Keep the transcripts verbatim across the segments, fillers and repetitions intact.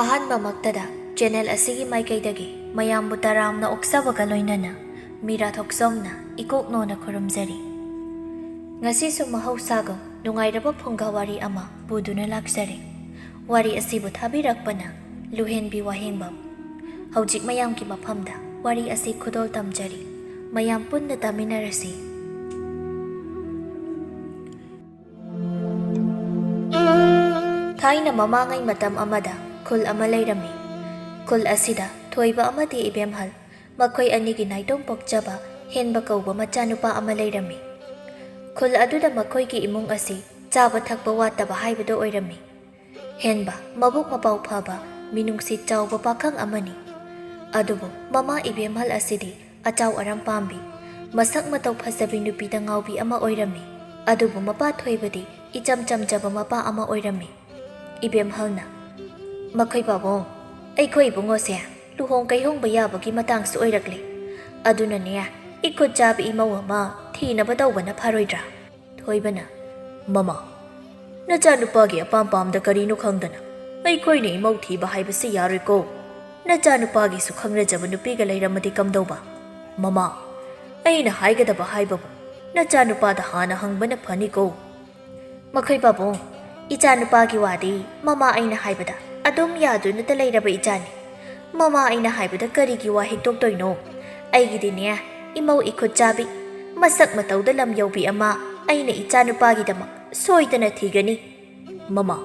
ꯑꯍꯥꯟꯕꯃꯛꯇꯗ channel ꯑꯁꯤꯒꯤ ꯃꯥꯏꯀꯩꯗꯒꯤ ꯃꯌꯥꯝꯕꯨ ꯇꯔꯥꯝꯅ ꯑꯣꯛꯆꯕꯒ ꯂꯣꯏꯅꯅ ꯃꯤꯔꯥ ꯊꯣꯛꯆꯣꯝꯅ ꯏꯀꯣꯛꯅꯣꯅ ꯈꯨꯔꯨꯝꯖꯔꯤ꯫ ꯉꯁꯤꯁꯨ ꯃꯍꯧꯁꯥꯒꯨꯝ ꯅꯨꯡꯉꯥꯏꯔꯕ ꯐꯨꯡꯒꯥ ꯋꯥꯔꯤ ꯑꯃ ꯄꯨꯗꯨꯅ ꯂꯥꯛꯆꯔꯤ꯫ ꯋꯥꯔꯤ ꯑꯁꯤꯕꯨ ꯊꯥꯕꯤꯔꯛꯄꯅ ꯂꯨꯍꯦꯟꯕꯤ ꯋꯥꯍꯦꯡꯕꯝ꯫ ꯍꯧꯖꯤꯛ ꯃꯌꯥꯝꯒꯤ ꯃꯐꯝꯗ ꯋꯥꯔꯤ ꯑꯁꯤ ꯈꯨꯗꯣꯜ ꯇꯝꯖꯔꯤ꯫ ꯃꯌꯥꯝ ꯄꯨꯟꯅ ꯇꯥꯃꯤꯟꯅꯔꯁꯤ꯫ ꯊꯥꯏꯅ ꯃꯃꯥꯡꯉꯩ ꯃꯇꯝ ꯑꯃꯗ ꯈꯨꯜ ꯑꯃ ꯂꯩꯔꯝꯃꯤ꯫ ꯈꯨꯜ ꯑꯁꯤꯗ ꯊꯣꯏꯕ ꯑꯃꯗꯤ ꯏꯕꯦꯝꯍꯜ, ꯃꯈꯣꯏ ꯑꯅꯤꯒꯤ ꯅꯥꯏꯇꯣꯝ ꯄꯣꯛꯆꯕ ꯍꯦꯟꯕ ꯀꯧꯕ ꯃꯆꯥꯅꯨꯄꯥ ꯑꯃ ꯂꯩꯔꯝꯃꯤ꯫ ꯈꯨꯜ ꯑꯗꯨꯗ ꯃꯈꯣꯏꯒꯤ ꯏꯃꯨꯡ ꯑꯁꯤ ꯆꯥꯕ ꯊꯛꯄ ꯋꯥꯠꯇꯕ ꯍꯥꯏꯕꯗꯨ ꯑꯣꯏꯔꯝꯃꯤ꯫ ꯍꯦꯟꯕ ꯃꯕꯨꯛ ꯃꯄꯥꯎ ꯐꯕ, ꯃꯤꯅꯨꯡꯁꯤ ꯆꯥꯎꯕ ꯄꯥꯈꯪ ꯑꯃꯅꯤ꯫ ꯑꯗꯨꯕꯨ ꯃꯃꯥ ꯏꯕꯦꯝꯍꯜ ꯑꯁꯤꯗꯤ ꯑꯆꯥꯎ ꯑꯔꯝ ꯄꯥꯝꯕꯤ, ꯃꯁꯛ ꯃꯇꯧ ꯐꯖꯕꯤ ꯅꯨꯄꯤꯗ ꯉꯥꯎꯕꯤ ꯑꯃ ꯑꯣꯏꯔꯝꯃꯤ꯫ ꯑꯗꯨꯕꯨ ꯃꯄꯥ ꯊꯣꯏꯕꯗꯤ ꯏꯆꯝ ꯆꯝꯖꯕ ꯃꯄꯥ ꯑꯃ ꯑꯣꯏꯔꯝꯃꯤ꯫ ꯏꯕꯦꯝꯍꯜꯅ, "ꯃꯈꯣꯏ ꯄꯥꯕꯨꯡ, ꯑꯩꯈꯣꯏ ꯏꯕꯨꯡꯉꯣꯁꯦ ꯂꯨꯍꯣꯡ ꯀꯩꯍꯣꯡꯕ ꯌꯥꯕꯒꯤ ꯃꯇꯥꯡꯁꯨ ꯑꯣꯏꯔꯛꯂꯦ꯫ ꯑꯗꯨꯅꯅꯦ, ꯏꯈꯨꯠ ꯆꯥꯕꯤ ꯏꯃꯧ ꯑꯃ ꯊꯤꯅꯕ ꯇꯧꯕꯅ ꯐꯔꯣꯏꯗ꯭ꯔꯥ?" ꯊꯣꯏꯕꯅ, "ꯃꯃꯥ, ꯅꯆꯥꯅꯨꯄꯥꯒꯤ ꯑꯄꯥꯝ ꯄꯥꯝꯗ ꯀꯔꯤꯅꯣ ꯈꯪꯗꯅ ꯑꯩꯈꯣꯏꯅ ꯏꯃꯧ ꯊꯤꯕ ꯍꯥꯏꯕꯁꯤ ꯌꯥꯔꯣꯏꯀꯣ꯫ ꯅꯆꯥꯅꯨꯄꯥꯒꯤꯁꯨ ꯈꯪꯅꯖꯕ ꯅꯨꯄꯤꯒ ꯂꯩꯔꯝꯃꯗꯤ ꯀꯝꯗꯧꯕ?" "ꯃꯃꯥ, ꯑꯩꯅ ꯍꯥꯏꯒꯗꯕ ꯍꯥꯏꯕꯕꯨ ꯅꯆꯥꯅꯨꯄꯥꯗ ꯍꯥꯟꯅ ꯍꯪꯕꯅ ꯐꯅꯤꯀꯣ꯫" "ꯃꯈꯣꯏ ꯄꯥꯕꯨꯡ, ꯏꯆꯥꯅꯨꯄꯥꯒꯤ ꯋꯥꯗꯤ ꯃꯃꯥ ꯑꯩꯅ ꯍꯥꯏꯕꯗ ꯑꯗꯨꯝ ꯌꯥꯗꯨꯅꯇ ꯂꯩꯔꯕ ꯏꯆꯥꯅꯤ꯫ ꯃꯃꯥ ꯑꯩꯅ ꯍꯥꯏꯕꯗ ꯀꯔꯤꯒꯤ ꯋꯥ ꯍꯤꯛꯇꯣꯛꯇꯣꯏꯅꯣ? ꯑꯩꯒꯤꯗꯤꯅꯦ, ꯏꯃꯧ ꯏꯈꯨꯠ ꯆꯥꯕꯤ, ꯃꯁꯛ ꯃꯇꯧꯗ ꯂꯝ ꯌꯧꯕꯤ ꯑꯃ ꯑꯩꯅ ꯏꯆꯥꯅꯨꯄꯥꯒꯤꯗꯃꯛ ꯁꯣꯏꯗꯅ ꯊꯤꯒꯅꯤ꯫" "ꯃꯃꯥ,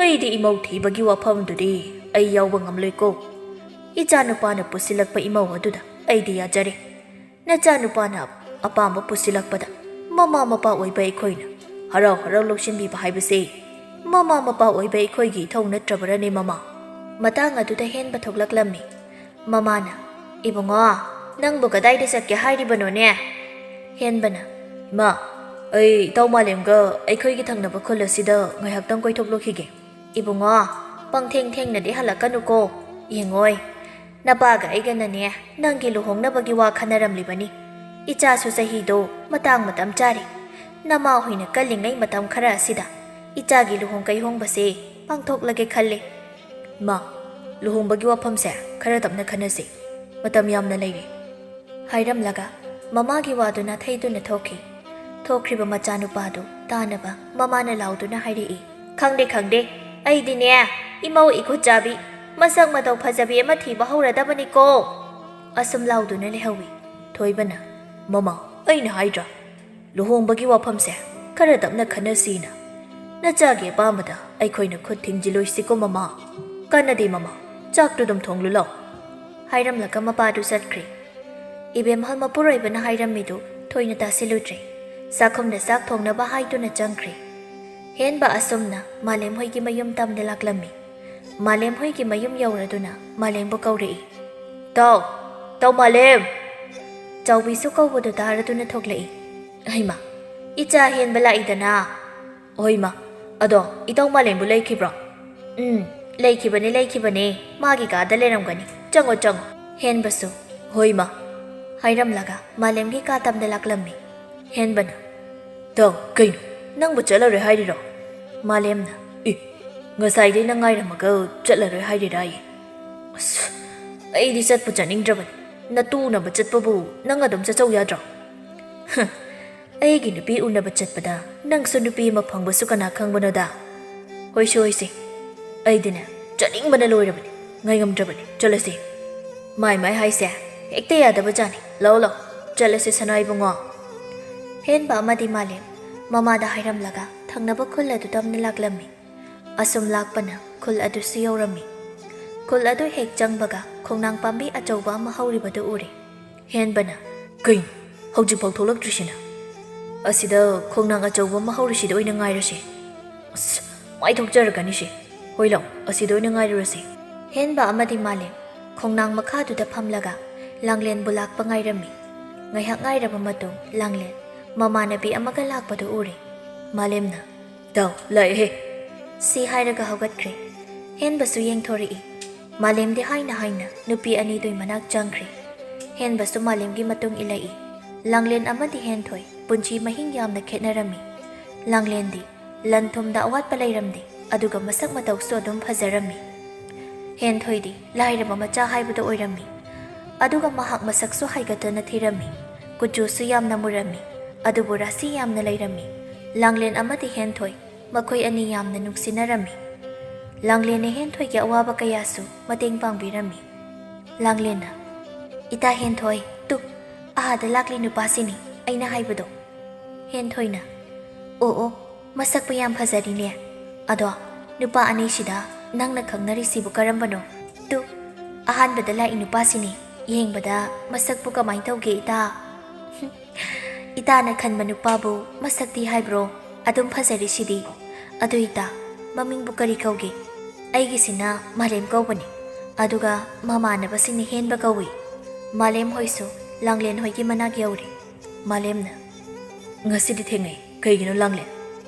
ꯑꯩꯗꯤ ꯏꯃꯧ ꯊꯤꯕꯒꯤ ꯋꯥꯐꯝꯗꯨꯗꯤ ꯑꯩ ꯌꯥꯎꯕ ꯉꯝꯂꯣꯏꯀꯣ꯫ ꯏꯆꯥꯅꯨꯄꯥꯅ ꯄꯨꯁꯤꯜꯂꯛꯄ ꯏꯃꯧ ꯑꯗꯨꯗ ꯑꯩꯗꯤ ꯌꯥꯖꯔꯦ꯫ ꯅꯆꯥꯅꯨꯄꯥꯅ ꯑꯄꯥꯝꯕ ꯄꯨꯁꯤꯜꯂꯛꯄꯗ ꯃꯃꯥ ꯃꯄꯥ ꯑꯣꯏꯕ ꯑꯩꯈꯣꯏꯅ ꯍꯔꯥꯎ ꯍꯔꯥꯎ ꯂꯧꯁꯤꯟꯕꯤꯕ ꯍꯥꯏꯕꯁꯦ ꯃꯃꯥ ꯃꯄꯥ ꯑꯣꯏꯕ ꯑꯩꯈꯣꯏꯒꯤ ꯏꯊꯧ ꯅꯠꯇ꯭ꯔꯕꯔꯅꯦ, ꯃꯃꯥ?" ꯃꯇꯥꯡ ꯑꯗꯨꯗ ꯍꯦꯟꯕ ꯊꯣꯛꯂꯛꯂꯝꯃꯤ꯫ ꯃꯃꯥꯅ, "ꯏꯕꯨꯡꯉꯣ, ꯅꯪꯕꯨ ꯀꯗꯥꯏꯗ ꯆꯠꯀꯦ ꯍꯥꯏꯔꯤꯕꯅꯣꯅꯦ?" ꯍꯦꯟꯕꯅ, "ꯏꯃꯥ, ꯑꯩ ꯏꯇꯥꯎ ꯃꯥꯂꯦꯝꯒ ꯑꯩꯈꯣꯏꯒꯤ ꯊꯪꯅꯕ ꯈꯨꯜ ꯑꯁꯤꯗ ꯉꯥꯏꯍꯥꯛꯇꯪ ꯀꯣꯏꯊꯣꯛꯂꯨꯈꯤꯒꯦ꯫" "ꯏꯕꯨꯡꯉꯣ, ꯄꯪꯊꯦꯡ ꯊꯦꯡꯅꯗꯤ ꯍꯜꯂꯛꯀꯅꯨꯀꯣ꯫ ꯌꯦꯡꯉꯣꯏ, ꯅꯄꯥꯒ ꯑꯩꯒꯅꯅꯦ ꯅꯪꯒꯤ ꯂꯨꯍꯣꯡꯅꯕꯒꯤ ꯋꯥ ꯈꯟꯅꯔꯝꯂꯤꯕꯅꯤ꯫ ꯏꯆꯥꯁꯨ ꯆꯍꯤꯗꯣ ꯃꯇꯥꯡ ꯃꯇꯝ ꯆꯥꯔꯦ꯫ ꯅꯃꯥ ꯍꯣꯏꯅ ꯀꯜꯂꯤꯉꯩ ꯃꯇꯝ ꯈꯔ ꯑꯁꯤꯗ ꯏꯆꯥꯒꯤ ꯂꯨꯍꯣꯡ ꯀꯩꯍꯣꯡꯕꯁꯦ ꯄꯥꯡꯊꯣꯛꯂꯒꯦ ꯈꯜꯂꯦ꯫" "ꯏꯃꯥ, ꯂꯨꯍꯣꯡꯕꯒꯤ ꯋꯥꯐꯝꯁꯦ ꯈꯔ ꯇꯞꯅ ꯈꯟꯅꯁꯤ꯫ ꯃꯇꯝ ꯌꯥꯝꯅ ꯂꯩꯔꯤ," ꯍꯥꯏꯔꯝꯂꯒ ꯃꯃꯥꯒꯤ ꯋꯥꯗꯨꯅ ꯊꯩꯗꯨꯅ ꯊꯣꯛꯈꯤ꯫ ꯊꯣꯛꯈ꯭ꯔꯤꯕ ꯃꯆꯥꯅꯨꯄꯥꯗꯨ ꯇꯥꯅꯕ ꯃꯃꯥꯅ ꯂꯥꯎꯗꯨꯅ ꯍꯥꯏꯔꯛꯏ꯫ "ꯈꯪꯗꯦ, ꯈꯪꯗꯦ, ꯑꯩꯗꯤꯅꯦ, ꯏꯃꯧ ꯏꯈꯨꯠ ꯆꯥꯕꯤ, ꯃꯁꯛ ꯃꯇꯧ ꯐꯖꯕꯤ ꯑꯃ ꯊꯤꯕ ꯍꯧꯔꯗꯕꯅꯤꯀꯣ!" ꯑꯁꯨꯝ ꯂꯥꯎꯗꯨꯅ ꯂꯩꯍꯧꯏ꯫ ꯊꯣꯏꯕꯅ, "ꯃꯃꯥ, ꯑꯩꯅ ꯍꯥꯏꯗ꯭ꯔꯥ, ꯂꯨꯍꯣꯡꯕꯒꯤ ꯋꯥꯐꯝꯁꯦ ꯈꯔ ꯇꯞꯅ ꯈꯟꯅꯁꯤꯅ꯫ ꯅꯆꯥꯒꯤ ꯑꯄꯥꯝꯕꯗ ꯑꯩꯈꯣꯏꯅ ꯈꯨꯠ ꯊꯤꯡꯖꯤꯜꯂꯣꯏꯁꯤꯀꯣ ꯃꯃꯥ꯫ ꯀꯥꯟꯅꯗꯦ ꯃꯃꯥ, ꯆꯥꯛꯇꯨ ꯑꯗꯨꯝ ꯊꯣꯡꯂꯨ ꯂꯥꯎ," ꯍꯥꯏꯔꯝꯂꯒ ꯃꯄꯥꯗꯨ ꯆꯠꯈ꯭ꯔꯦ꯫ ꯏꯕꯦꯝꯍꯜ ꯃꯄꯨꯔꯣꯏꯕꯅ ꯍꯥꯏꯔꯝꯃꯤꯗꯨ ꯊꯣꯏꯅ ꯇꯥꯁꯤꯜꯂꯨꯗ꯭ꯔꯦ꯫ ꯆꯥꯛꯈꯨꯝꯗ ꯆꯥꯛ ꯊꯣꯡꯅꯕ ꯍꯥꯏꯗꯨꯅ ꯆꯪꯈ꯭ꯔꯦ꯫ ꯍꯦꯟꯕ ꯑꯁꯨꯝꯅ ꯃꯥꯂꯦꯝ ꯍꯣꯏꯒꯤ ꯃꯌꯨꯝ ꯇꯝꯅ ꯂꯥꯛꯂꯝꯃꯤ꯫ ꯃꯥꯂꯦꯝ ꯍꯣꯏꯒꯤ ꯃꯌꯨꯝ ꯌꯧꯔꯗꯨꯅ ꯃꯥꯂꯦꯝꯕꯨ ꯀꯧꯔꯛꯏ꯫ "ꯇꯥꯎ, ꯇꯥꯎ ꯃꯥꯂꯦꯝ!" ꯆꯥꯎꯕꯤꯁꯨ ꯀꯧꯕꯗꯨ ꯇꯥꯔꯗꯨꯅ ꯊꯣꯛꯂꯛꯏ꯫ "ꯍꯩꯃꯥ, ꯏꯆꯥ ꯍꯦꯟꯕ ꯂꯥꯛꯏꯗꯅ!" "ꯍꯣꯏ ꯏꯃꯥ, ꯑꯗꯣ ꯏꯇꯥꯎ ꯃꯥꯂꯦꯝꯕꯨ ꯂꯩꯈꯤꯕ꯭ꯔꯣ?" "ꯎꯝ, ꯂꯩꯈꯤꯕꯅꯦ, ꯂꯩꯈꯤꯕꯅꯦ꯫ ꯃꯥꯒꯤ ꯀꯥꯗ ꯂꯩꯔꯝꯒꯅꯤ꯫ ꯆꯪꯉꯣ, ꯆꯪꯉꯣ꯫" ꯍꯦꯟꯕꯁꯨ, "ꯍꯣꯏ ꯏꯃꯥ," ꯍꯥꯏꯔꯝꯂꯒ ꯃꯥꯂꯦꯝꯒꯤ ꯀꯥ ꯇꯝꯗ ꯂꯥꯛꯂꯝꯃꯤ꯫ ꯍꯦꯟꯕꯅ, "ꯇꯥꯎ, ꯀꯩꯅꯣ? ꯅꯪꯕꯨ ꯆꯠꯂꯔꯣꯏ ꯍꯥꯏꯔꯤꯔꯣ?" ꯃꯥꯂꯦꯝꯅ, "ꯑꯦ, ꯉꯁꯥꯏꯗꯩ ꯅꯪ ꯉꯥꯏꯔꯝꯃꯒ ꯆꯠꯂꯔꯣꯏ ꯍꯥꯏꯔꯤꯔꯥꯌꯦ? ꯑꯁ, ꯑꯩꯗꯤ ꯆꯠꯄꯨ ꯆꯠꯅꯤꯡꯗ꯭ꯔꯕꯅꯤ꯫ ꯅꯇꯨ ꯎꯅꯕ ꯆꯠꯄꯕꯨ ꯅꯪ ꯑꯗꯨꯝ ꯆꯠꯆꯧ ꯌꯥꯗ꯭ꯔꯣ?" "ꯍ, ꯑꯩꯒꯤ ꯅꯨꯄꯤ ꯎꯅꯕ ꯆꯠꯄꯗ ꯅꯪꯁꯨ ꯅꯨꯄꯤ ꯑꯃ ꯐꯪꯕꯁꯨ ꯀꯅꯥ ꯈꯪꯕꯅꯣꯗ?" "ꯍꯣꯏꯁꯦ, ꯍꯣꯏꯁꯦ, ꯑꯩꯗꯤꯅꯦ, ꯆꯠꯅꯤꯡꯕꯅ ꯂꯣꯏꯔꯕꯅꯤ, ꯉꯥꯏꯉꯝꯗ꯭ꯔꯕꯅꯤ, ꯆꯠꯂꯁꯦ꯫ ꯃꯥꯏ ꯃꯥꯏ ꯍꯥꯏꯁꯦ ꯍꯦꯛꯇ ꯌꯥꯗꯕ ꯖꯥꯠꯅꯤ꯫ ꯂꯥꯛꯑꯣ, ꯂꯥꯛꯑꯣ, ꯆꯠꯂꯁꯦ ꯁꯅꯥ ꯏꯕꯨꯡꯉꯣ꯫" ꯍꯦꯟꯕ ꯑꯃꯗꯤ ꯃꯥꯂꯦꯝ ꯃꯃꯥꯗ ꯍꯥꯏꯔꯝꯂꯒ ꯊꯪꯅꯕ ꯈꯨꯜ ꯑꯗꯨ ꯇꯝꯅ ꯂꯥꯛꯂꯝꯃꯤ꯫ ꯑꯁꯨꯝ ꯂꯥꯛꯄꯅ ꯈꯨꯜ ꯑꯗꯨꯁꯨ ꯌꯧꯔꯝꯃꯤ꯫ ꯈꯨꯜ ꯑꯗꯨ ꯍꯦꯛ ꯆꯪꯕꯒ ꯈꯣꯡꯅꯥꯡ ꯄꯥꯝꯕꯤ ꯑꯆꯧꯕ ꯑꯃ ꯍꯧꯔꯤꯕꯗꯨ ꯎꯔꯦ꯫ ꯍꯦꯟꯕꯅ, "ꯀꯩꯅꯣ, ꯍꯧꯖꯤꯛꯐꯥꯎ ꯊꯣꯛꯂꯛꯇ꯭ꯔꯤꯁꯤꯅ? ꯑꯁꯤꯗ ꯈꯣꯡꯅꯥꯡ ꯑꯆꯧꯕ ꯑꯃ ꯍꯧꯔꯤꯁꯤꯗ ꯑꯣꯏꯅ ꯉꯥꯏꯔꯁꯦ꯫ ꯑꯁ, ꯃꯥꯏ ꯊꯣꯛꯆꯔꯛꯀꯅꯤꯁꯦ꯫ ꯍꯣꯏ ꯂꯥꯎ, ꯑꯁꯤꯗ ꯑꯣꯏꯅ ꯉꯥꯏꯔꯨꯔꯁꯦ꯫" ꯍꯦꯟꯕ ꯑꯃꯗꯤ ꯃꯥꯂꯦꯝ ꯈꯣꯡꯅꯥꯡ ꯃꯈꯥꯗꯨꯗ ꯐꯝꯂꯒ ꯂꯥꯡꯂꯦꯟꯕꯨ ꯂꯥꯛꯄ ꯉꯥꯏꯔꯝꯃꯤ꯫ ꯉꯥꯏꯍꯥꯛ ꯉꯥꯏꯔꯕ ꯃꯇꯨꯡ ꯂꯥꯡꯂꯦꯟ ꯃꯃꯥꯟꯅꯕꯤ ꯑꯃꯒ ꯂꯥꯛꯄꯗꯨ ꯎꯔꯦ꯫ ꯃꯥꯂꯦꯝꯅ, "ꯏꯇꯥꯎ, ꯂꯥꯛꯑꯦꯍꯦ꯫" ꯁꯤ ꯍꯥꯏꯔꯒ ꯍꯧꯒꯠꯈ꯭ꯔꯦ꯫ ꯍꯦꯟꯕꯁꯨ ꯌꯦꯡꯊꯣꯔꯛꯏ꯫ ꯃꯥꯂꯦꯝꯗꯤ ꯍꯥꯏꯅ ꯍꯥꯏꯅ ꯅꯨꯄꯤ ꯑꯅꯤꯗꯨꯏ ꯃꯅꯥꯛ ꯆꯪꯈ꯭ꯔꯦ꯫ ꯍꯦꯟꯕꯁꯨ ꯃꯥꯂꯦꯝꯒꯤ ꯃꯇꯨꯡ ꯏꯜꯂꯛꯏ꯫ ꯂꯥꯡꯂꯦꯟ ꯑꯃꯗꯤ ꯍꯦꯟꯊꯣꯏ ꯄꯨꯟꯁꯤ ꯃꯍꯤꯡ ꯌꯥꯝꯅ ꯈꯦꯠꯅꯔꯝꯃꯤ꯫ ꯂꯥꯡꯂꯦꯟꯗꯤ ꯂꯟ ꯊꯨꯝꯗ ꯑꯋꯥꯠꯄ ꯂꯩꯔꯝꯗꯦ, ꯑꯗꯨꯒ ꯃꯁꯛ ꯃꯇꯧꯁꯨ ꯑꯗꯨꯝ ꯐꯖꯔꯝꯃꯤ꯫ ꯍꯦꯟꯊꯣꯏꯗꯤ ꯂꯥꯏꯔꯕ ꯃꯆꯥ ꯍꯥꯏꯕꯗꯨ ꯑꯣꯏꯔꯝꯃꯤ꯫ ꯑꯗꯨꯒ ꯃꯍꯥꯛ ꯃꯁꯛꯁꯨ ꯍꯥꯏꯒꯠꯇꯅ ꯊꯤꯔꯝꯃꯤ꯫ ꯀꯨꯆꯨꯁꯨ ꯌꯥꯝꯅ ꯃꯨꯔꯝꯃꯤ꯫ ꯑꯗꯨꯕꯨ ꯔꯥꯁꯤ ꯌꯥꯝꯅ ꯂꯩꯔꯝꯃꯤ꯫ ꯂꯥꯡꯂꯦꯟ ꯑꯃꯗꯤ ꯍꯦꯟꯊꯣꯏ, ꯃꯈꯣꯏ ꯑꯅꯤ ꯌꯥꯝꯅ ꯅꯨꯡꯁꯤꯅꯔꯝꯃꯤ꯫ ꯂꯥꯡꯂꯦꯟꯅ ꯍꯦꯟꯊꯣꯏꯒꯤ ꯑꯋꯥꯕ ꯀꯌꯥꯁꯨ ꯃꯇꯦꯡ ꯄꯥꯡꯕꯤꯔꯝꯃꯤ꯫ ꯂꯥꯡꯂꯦꯟꯅ, "ꯏꯇꯥ ꯍꯦꯟꯊꯣꯏ, ꯇꯨ, ꯑꯥꯗ ꯂꯥꯛꯂꯤ ꯅꯨꯄꯥꯁꯤꯅꯤ ꯑꯩꯅ ꯍꯥꯏꯕꯗꯣ"꯫ ꯍꯦꯟꯊꯣꯏꯅ, "ꯑꯣ ꯑꯣ, ꯃꯁꯛꯄꯨ ꯌꯥꯝ ꯐꯖꯔꯤꯅꯦ꯫ ꯑꯗꯣ ꯅꯨꯄꯥ ꯑꯅꯤꯁꯤꯗ ꯅꯪꯅ ꯈꯪꯅꯔꯤꯁꯤꯕꯨ ꯀꯔꯝꯕꯅꯣ? ꯇꯨ, ꯑꯍꯥꯟꯕꯗ ꯂꯥꯛꯏ ꯅꯨꯄꯥꯁꯤꯅꯤ꯫ ꯌꯦꯡꯕꯗ ꯃꯁꯛꯄꯨ ꯀꯃꯥꯏ ꯇꯧꯒꯦ, ꯏꯇꯥ?" "ꯍꯨꯝ, ꯏꯇꯥꯅ ꯈꯟꯕ ꯅꯨꯄꯥꯕꯨ ꯃꯁꯛꯇꯤ ꯍꯥꯏꯕ꯭ꯔꯣ? ꯑꯗꯨꯝ ꯐꯖꯔꯤꯁꯤꯗꯤ꯫ ꯑꯗꯨ ꯏꯇꯥ, ꯃꯃꯤꯡꯕꯨ ꯀꯔꯤ ꯀꯧꯒꯦ?" "ꯑꯩꯒꯤꯁꯤꯅ ꯃꯥꯂꯦꯝ ꯀꯧꯕꯅꯤ꯫ ꯑꯗꯨꯒ ꯃꯃꯥꯟꯅꯕꯁꯤꯡꯅ ꯍꯦꯟꯕ ꯀꯧꯏ꯫ ꯃꯥꯂꯦꯝ ꯍꯣꯏꯁꯨ ꯂꯥꯡꯂꯦꯟ ꯍꯣꯏꯒꯤ ꯃꯅꯥꯛ ꯌꯧꯔꯦ"꯫ ꯃꯥꯂꯦꯝꯅ, "ꯉꯁꯤꯗꯤ ꯊꯦꯡꯅꯩ꯫ ꯀꯩꯒꯤꯅꯣ, ꯂꯥꯡꯂꯦꯟ?"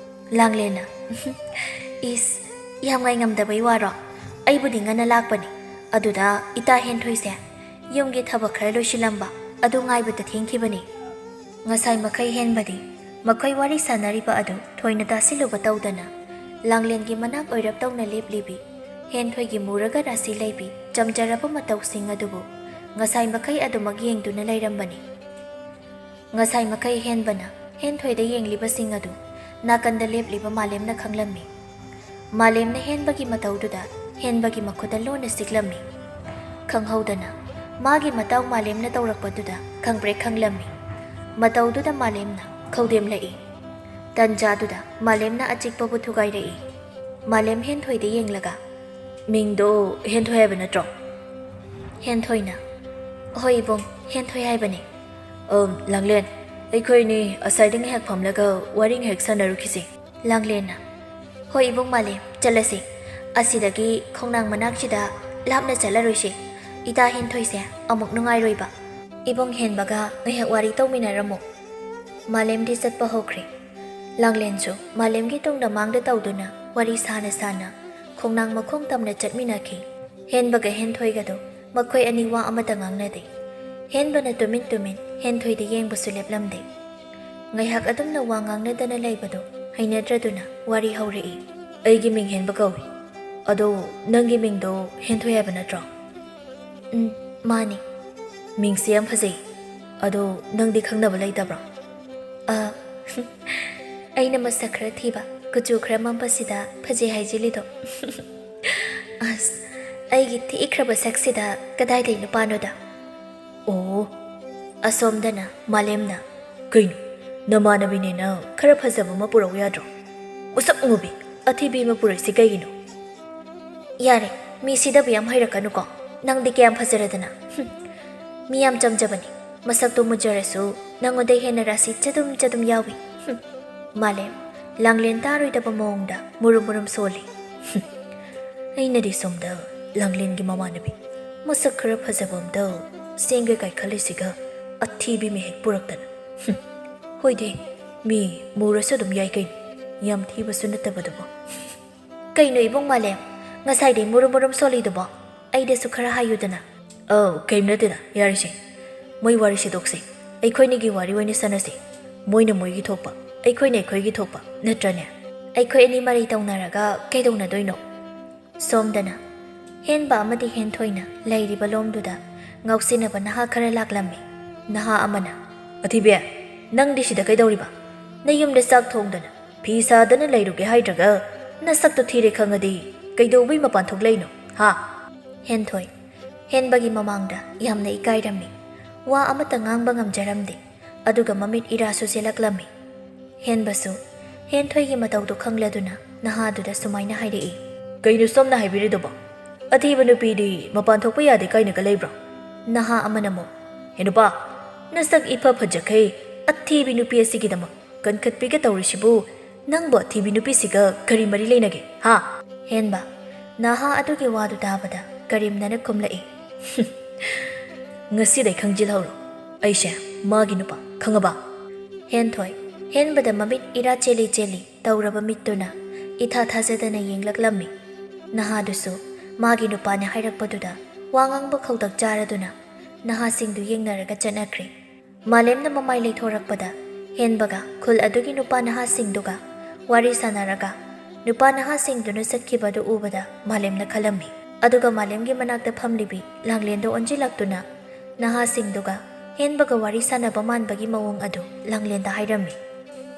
ꯂꯥꯡꯂꯦꯟꯅ, "ꯏꯁ, ꯌꯥꯝ ꯉꯥꯏꯉꯝꯗꯕꯩ ꯋꯥꯔꯣ? ꯑꯩꯕꯨꯗꯤ ꯉꯟꯅ ꯂꯥꯛꯄꯅꯤ꯫ ꯑꯗꯨꯗ ꯏꯇꯥ ꯍꯦꯟꯊꯣꯏꯁꯦ ꯌꯨꯝꯒꯤ ꯊꯕꯛ ꯈꯔ ꯂꯣꯏꯁꯤꯜꯂꯝꯕ, ꯑꯗꯨ ꯉꯥꯏꯕꯗ ꯊꯦꯡꯈꯤꯕꯅꯤ"꯫ ꯉꯁꯥꯏ ꯃꯈꯩ ꯍꯦꯟꯕꯗꯤ ꯃꯈꯣꯏ ꯋꯥꯔꯤ ꯁꯥꯟꯅꯔꯤꯕ ꯑꯗꯨ ꯊꯣꯏꯅ ꯇꯥꯁꯤꯜꯂꯨꯕ ꯇꯧꯗꯅ, ꯂꯥꯡꯂꯦꯟꯒꯤ ꯃꯅꯥꯛ ꯑꯣꯏꯔꯞ ꯇꯧꯅ ꯂꯦꯞꯂꯤꯕꯤ ꯍꯦꯟꯊꯣꯏꯒꯤ ꯃꯨꯔꯒ ꯔꯥꯁꯤ ꯂꯩꯕꯤ ꯆꯝꯖꯔꯕ ꯃꯇꯧꯁꯤꯡ ꯑꯗꯨꯕꯨ ꯉꯁꯥꯏ ꯃꯈꯩ ꯑꯗꯨꯃꯛ ꯌꯦꯡꯗꯨꯅ ꯂꯩꯔꯝꯕꯅꯤ꯫ ꯉꯁꯥꯏ ꯃꯈꯩ ꯍꯦꯟꯕꯅ ꯍꯦꯟꯊꯣꯏꯗ ꯌꯦꯡꯂꯤꯕꯁꯤꯡ ꯑꯗꯨ ꯅꯥꯀꯟꯗ ꯂꯦꯞꯂꯤꯕ ꯃꯥꯂꯦꯝꯅ ꯈꯪꯂꯝꯃꯤ꯫ ꯃꯥꯂꯦꯝꯅ ꯍꯦꯟꯕꯒꯤ ꯃꯇꯧꯗꯨꯗ ꯍꯦꯟꯕꯒꯤ ꯃꯈꯨꯠꯇ ꯂꯣꯟꯅ ꯆꯤꯛꯂꯝꯃꯤ꯫ ꯈꯪꯍꯧꯗꯅ ꯃꯥꯒꯤ ꯃꯇꯧ ꯃꯥꯂꯦꯝꯅ ꯇꯧꯔꯛꯄꯗꯨꯗ ꯈꯪꯄ꯭ꯔꯦꯛ ꯈꯪꯂꯝꯃꯤ꯫ ꯃꯇꯧꯗꯨꯗ ꯃꯥꯂꯦꯝꯅ ꯈꯧꯗꯦꯝꯂꯛꯏ꯫ ꯇꯟꯖꯥꯗꯨꯗ ꯃꯥꯂꯦꯝꯅ ꯑꯆꯤꯛꯄꯕꯨ ꯊꯨꯒꯥꯏꯔꯛꯏ꯫ ꯃꯥꯂꯦꯝ ꯍꯦꯟꯊꯣꯏꯗ ꯌꯦꯡꯂꯒ, "ꯃꯤꯡꯗꯣ ꯍꯦꯟꯊꯣꯏ ꯍꯥꯏꯕ ꯅꯠꯇ꯭ꯔꯣ?" ꯍꯦꯟꯊꯣꯏꯅ, "ꯍꯣꯏ ꯏꯕꯨꯡ, ꯍꯦꯟꯊꯣꯏ ꯍꯥꯏꯕꯅꯤ"꯫ "ꯑꯝ, ꯂꯥꯡꯂꯦꯟ, ꯑꯩꯈꯣꯏꯅꯤ ꯑꯁꯥꯏꯗ ꯉꯥꯏꯍꯥꯛ ꯐꯝꯂꯒ ꯋꯥꯔꯤ ꯉꯥꯏꯍꯥꯛ ꯁꯥꯟꯅꯔꯨꯈꯤꯁꯤ"꯫ ꯂꯥꯡꯂꯦꯟꯅ, "ꯍꯣꯏ ꯏꯕꯨꯡ ꯃꯥꯂꯦꯝ, ꯆꯠꯂꯁꯤ꯫ ꯑꯁꯤꯗꯒꯤ ꯈꯣꯡꯅꯥꯡ ꯃꯅꯥꯛꯁꯤꯗ ꯂꯥꯞꯅ ꯆꯠꯂꯔꯣꯏꯁꯤ꯫ ꯏꯇꯥ ꯍꯦꯟꯊꯣꯏꯁꯦ ꯑꯃꯨꯛ ꯅꯨꯡꯉꯥꯏꯔꯣꯏꯕ꯫ ꯏꯕꯨꯡ ꯍꯦꯟꯕꯒ ꯉꯥꯏꯍꯥꯛ ꯋꯥꯔꯤ ꯇꯧꯃꯤꯟꯅꯔꯝꯃꯨ"꯫ ꯃꯥꯂꯦꯝꯗꯤ ꯆꯠꯄ ꯍꯧꯈ꯭ꯔꯦ꯫ ꯂꯥꯡꯂꯦꯟꯁꯨ ꯃꯥꯂꯦꯝꯒꯤ ꯇꯨꯡꯗ ꯃꯥꯡꯗ ꯇꯧꯗꯨꯅ ꯋꯥꯔꯤ ꯁꯥꯅ ꯁꯥꯅ ꯈꯣꯡꯅꯥꯡ ꯃꯈꯣꯡ ꯇꯝꯅ ꯆꯠꯃꯤꯟꯅꯈꯤ꯫ ꯍꯦꯟꯕꯒ ꯍꯦꯟꯊꯣꯏꯒꯗꯣ ꯃꯈꯣꯏ ꯑꯅꯤ ꯋꯥ ꯑꯃꯠꯇ ꯉꯥꯡꯅꯗꯦ꯫ ꯍꯦꯟꯕꯅ ꯇꯨꯃꯤꯟ ꯇꯨꯃꯤꯟ ꯍꯦꯟꯊꯣꯏꯗ ꯌꯦꯡꯕꯁꯨ ꯂꯦꯞꯂꯝꯗꯦ꯫ ꯉꯥꯏꯍꯥꯛ ꯑꯗꯨꯝꯅ ꯋꯥ ꯉꯥꯡꯅꯗꯅ ꯂꯩꯕꯗꯨ ꯍꯩꯅꯗ꯭ꯔꯗꯨꯅ ꯋꯥꯔꯤ ꯍꯧꯔꯛꯏ꯫ "ꯑꯩꯒꯤ ꯃꯤꯡ ꯍꯦꯟꯕ ꯀꯧꯏ"꯫ ꯑꯗꯣ, ꯅꯪꯒꯤ ꯃꯤꯡꯗꯣ ꯍꯦꯟꯊꯣꯏ ꯍꯥꯏꯕ ꯅꯠꯇ꯭ꯔꯣ? ꯎꯝ, ꯃꯥꯅꯤ꯫ ꯃꯤꯡꯁꯦ ꯌꯥꯝ ꯐꯖꯩ꯫ ꯑꯗꯣ, ꯅꯪꯗꯤ ꯈꯪꯅꯕ ꯂꯩꯇꯕ꯭ꯔꯣ? ꯑ, ꯑꯩꯅ ꯃꯁꯛ ꯈꯔ ꯊꯤꯕ, ꯀꯨꯆꯨ ꯈꯔ ꯃꯝꯕꯁꯤꯗ ꯐꯖꯩ ꯍꯥꯏꯖꯤꯜꯂꯤꯗꯣ꯫ ꯑꯁ, ꯑꯩꯒꯤ ꯊꯤꯈ꯭ꯔꯕ ꯁꯛꯁꯤꯗ ꯀꯗꯥꯏꯗꯩ ꯅꯨꯄꯥꯅꯣꯗ? ꯑꯣ, ꯑꯁꯣꯝꯗꯅ ꯃꯥꯂꯦꯝꯅ, "ꯀꯩꯅꯣ, ꯅꯃꯥꯟꯅꯕꯤꯅꯦꯅ ꯈꯔ ꯐꯖꯕ ꯑꯃ ꯄꯨꯔꯛꯎ ꯌꯥꯗ꯭ꯔꯣ? ꯃꯁꯛ ꯃꯨꯕꯤ, ꯑꯊꯤꯕꯤ ꯑꯃ ꯄꯨꯔꯛꯏꯁꯤ ꯀꯩꯒꯤꯅꯣ?" ꯌꯥꯔꯦ, ꯃꯤ ꯁꯤꯗꯕ ꯌꯥꯝ ꯍꯩꯔꯛꯀꯅꯨꯀꯣ꯫ ꯅꯪꯗꯤ ꯀꯌꯥꯝ ꯐꯖꯔꯗꯅ꯫ ꯍꯨꯝ, ꯃꯤ ꯌꯥꯝ ꯆꯝꯖꯕꯅꯤ꯫ ꯃꯁꯛꯇꯣ ꯃꯨꯖꯔꯁꯨ ꯅꯪꯉꯣꯟꯗ ꯍꯦꯟꯅ ꯔꯥꯁꯤ ꯆꯗꯨꯝ ꯆꯗꯨꯝ ꯌꯥꯎꯏ꯫ ꯍꯨꯝ, ꯃꯥꯂꯦꯝ, ꯂꯥꯡꯂꯦꯟ ꯇꯥꯔꯣꯏꯗꯕ ꯃꯑꯣꯡꯗ ꯃꯨꯔꯨꯝ ꯃꯨꯔꯨꯝ ꯁꯣꯜꯂꯤ꯫ ꯍꯨꯝ, ꯑꯩꯅꯗꯤ ꯁꯣꯝꯗ ꯂꯥꯡꯂꯦꯟꯒꯤ ꯃꯃꯥꯟꯅꯕꯤ ꯃꯁꯛ ꯈꯔ ꯐꯖꯕ ꯑꯝꯇ ꯁꯦꯝꯒꯦ ꯀꯥꯏ ꯈꯜꯂꯤꯁꯤꯒ ꯑꯊꯤꯕꯤ ꯃꯤ ꯍꯦꯛ ꯄꯨꯔꯛꯇꯅ꯫ ꯍꯨꯝ, ꯍꯣꯏꯗꯤ, ꯃꯤ ꯃꯨꯔꯁꯨ ꯑꯗꯨꯝ ꯌꯥꯏ ꯀꯩꯅꯣ, ꯌꯥꯝ ꯊꯤꯕꯁꯨ ꯅꯠꯇꯕꯗꯨꯕꯨ꯫ ꯀꯩꯅꯣ ꯏꯕꯨꯡ ꯃꯥꯂꯦꯝ, ꯉꯁꯥꯏꯗꯩ ꯃꯨꯔꯨꯝ ꯃꯨꯔꯨꯝ ꯁꯣꯜꯂꯤꯗꯨꯕꯣ? ꯑꯩꯗꯁꯨ ꯈꯔ ꯍꯥꯏꯌꯨꯗꯅ꯫ ꯑꯧ, ꯀꯩꯝ ꯅꯠꯇꯦꯗ, ꯌꯥꯔꯦꯁꯦ꯫ ꯃꯣꯏ ꯋꯥꯔꯤꯁꯦ ꯇꯣꯛꯁꯦ꯫ ꯑꯩꯈꯣꯏꯅꯤꯒꯤ ꯋꯥꯔꯤ ꯑꯣꯏꯅ ꯁꯥꯟꯅꯁꯦ꯫ ꯃꯣꯏꯅ ꯃꯣꯏꯒꯤ ꯊꯣꯛꯄ, ꯑꯩꯈꯣꯏꯅ ꯑꯩꯈꯣꯏꯒꯤ ꯊꯣꯛꯄ, ꯅꯠꯇ꯭ꯔꯅꯦ? ꯑꯩꯈꯣꯏ ꯑꯅꯤ ꯃꯔꯩ ꯇꯧꯅꯔꯒ ꯀꯩꯗꯧꯅꯗꯣꯏꯅꯣ? ꯁꯣꯝꯗꯅ ꯍꯦꯟꯕ ꯑꯃꯗꯤ ꯍꯦꯟꯊꯣꯏꯅ ꯂꯩꯔꯤꯕ ꯂꯣꯝꯗꯨꯗ ꯉꯥꯎꯁꯤꯟꯅꯕ ꯅꯍꯥ ꯈꯔ ꯂꯥꯛꯂꯝꯃꯤ꯫ ꯅꯍꯥ ꯑꯃꯅ, "ꯑꯊꯤꯕꯤ, ꯅꯪꯗꯤ ꯁꯤꯗ ꯀꯩꯗꯧꯔꯤꯕ? ꯅꯌꯨꯝꯗ ꯆꯥꯛ ꯊꯣꯡꯗꯅ ꯐꯤ ꯁꯥꯗꯅ ꯂꯩꯔꯨꯒꯦ ꯍꯥꯏꯗ꯭ꯔꯒ ꯅꯁꯛꯇꯣ ꯊꯤꯔꯦ ꯈꯪꯉꯗꯤ ꯀꯩꯗꯧꯕꯩ ꯃꯄꯥꯟ ꯊꯣꯛꯂꯛꯏꯅꯣ, ꯍꯥ?" ꯍꯦꯟꯊꯣꯏ ꯍꯦꯟꯕꯒꯤ ꯃꯃꯥꯡꯗ ꯌꯥꯝꯅ ꯏꯀꯥꯏꯔꯝꯃꯤ꯫ ꯋꯥ ꯑꯃꯠꯇ ꯉꯥꯡꯕ ꯉꯝꯖꯔꯝꯗꯦ꯫ ꯑꯗꯨꯒ ꯃꯃꯤꯠ ꯏꯔꯥꯁꯨ ꯆꯦꯜꯂꯛꯂꯝꯃꯤ꯫ ꯍꯦꯟꯕꯁꯨ ꯍꯦꯟꯊꯣꯏꯒꯤ ꯃꯇꯧꯗꯨ ꯈꯪꯂꯗꯨꯅ ꯅꯍꯥꯗꯨꯗ ꯁꯨꯃꯥꯏꯅ ꯍꯥꯏꯔꯛꯏ꯫ "ꯀꯩꯅꯣ ꯁꯣꯝꯅ ꯍꯥꯏꯕꯤꯔꯤꯗꯨꯕꯣ? ꯑꯊꯤꯕ ꯅꯨꯄꯤꯗꯤ ꯃꯄꯥꯟ ꯊꯣꯛꯄ ꯌꯥꯗꯦ ꯀꯥꯏꯅꯒ ꯂꯩꯕ꯭ꯔꯣ?" ꯅꯍꯥ ꯑꯃꯅ ꯑꯃꯨꯛ, "ꯍꯦ ꯅꯨꯄꯥ, ꯅꯁꯛ ꯏꯐ ꯐꯖꯈꯩ ꯑꯊꯤꯕꯤ ꯅꯨꯄꯤ ꯑꯁꯤꯒꯤꯗꯃꯛ ꯀꯟꯈꯠꯄꯤꯒꯦ ꯇꯧꯔꯤꯁꯤꯕꯨ ꯅꯪꯕꯨ ꯑꯊꯤꯕꯤ ꯅꯨꯄꯤꯁꯤꯒ ꯀꯔꯤ ꯃꯔꯤ ꯂꯩꯅꯒꯦ, ꯍꯥ?" ꯍꯦꯟꯕ ꯅꯍꯥ ꯑꯗꯨꯒꯤ ꯋꯥꯗꯨ ꯇꯥꯕꯗ ꯀꯔꯤꯝꯅꯅ ꯈꯨꯝꯂꯛꯏ꯫ "ꯉꯁꯤꯗꯩ ꯈꯪꯖꯤꯜꯍꯧꯔꯣ, ꯑꯩꯁꯦ ꯃꯥꯒꯤ ꯅꯨꯄꯥ, ꯈꯪꯉꯕ?" ꯍꯦꯟꯊꯣꯏ ꯍꯦꯟꯕꯗ ꯃꯃꯤꯠ ꯏꯔꯥ ꯆꯦꯜꯂꯤ ꯆꯦꯜꯂꯤ ꯇꯧꯔꯕ ꯃꯤꯠꯇꯨꯅ ꯏꯊꯥ ꯊꯥꯖꯗꯅ ꯌꯦꯡꯂꯛꯂꯝꯃꯤ꯫ ꯅꯍꯥꯗꯨꯁꯨ ꯃꯥꯒꯤ ꯅꯨꯄꯥꯅꯦ ꯍꯥꯏꯔꯛꯄꯗꯨꯗ ꯋꯥ ꯉꯥꯡꯕ ꯈꯧꯇꯛ ꯆꯥꯔꯗꯨꯅ ꯅꯍꯥꯁꯤꯡꯗꯨ ꯌꯦꯡꯅꯔꯒ ꯆꯠꯅꯈ꯭ꯔꯦ꯫ ꯃꯥꯂꯦꯝꯅ ꯃꯃꯥꯏ ꯂꯩꯊꯣꯔꯛꯄꯗ ꯍꯦꯟꯕꯒ ꯈꯨꯜ ꯑꯗꯨꯒꯤ ꯅꯨꯄꯥ ꯅꯍꯥꯁꯤꯡꯗꯨꯒ ꯋꯥꯔꯤ ꯁꯥꯟꯅꯔꯒ ꯅꯨꯄꯥ ꯅꯍꯥꯁꯤꯡꯗꯨꯅ ꯆꯠꯈꯤꯕ ꯑꯗꯨ ꯎꯕꯗ ꯃꯥꯂꯦꯝꯅ ꯈꯜꯂꯝꯃꯤ꯫ ꯑꯗꯨꯒ ꯃꯥꯂꯦꯝꯒꯤ ꯃꯅꯥꯛꯇ ꯐꯝꯂꯤꯕꯤ ꯂꯥꯡꯂꯦꯟꯗ ꯑꯣꯟꯁꯤꯜꯂꯛꯇꯨꯅ ꯅꯍꯥꯁꯤꯡꯗꯨꯒ ꯍꯦꯟꯕꯒ ꯋꯥꯔꯤ ꯁꯥꯟꯅꯕ ꯃꯥꯟꯕꯒꯤ ꯃꯑꯣꯡ ꯑꯗꯨ ꯂꯥꯡꯂꯦꯟꯗ ꯍꯥꯏꯔꯝꯃꯤ꯫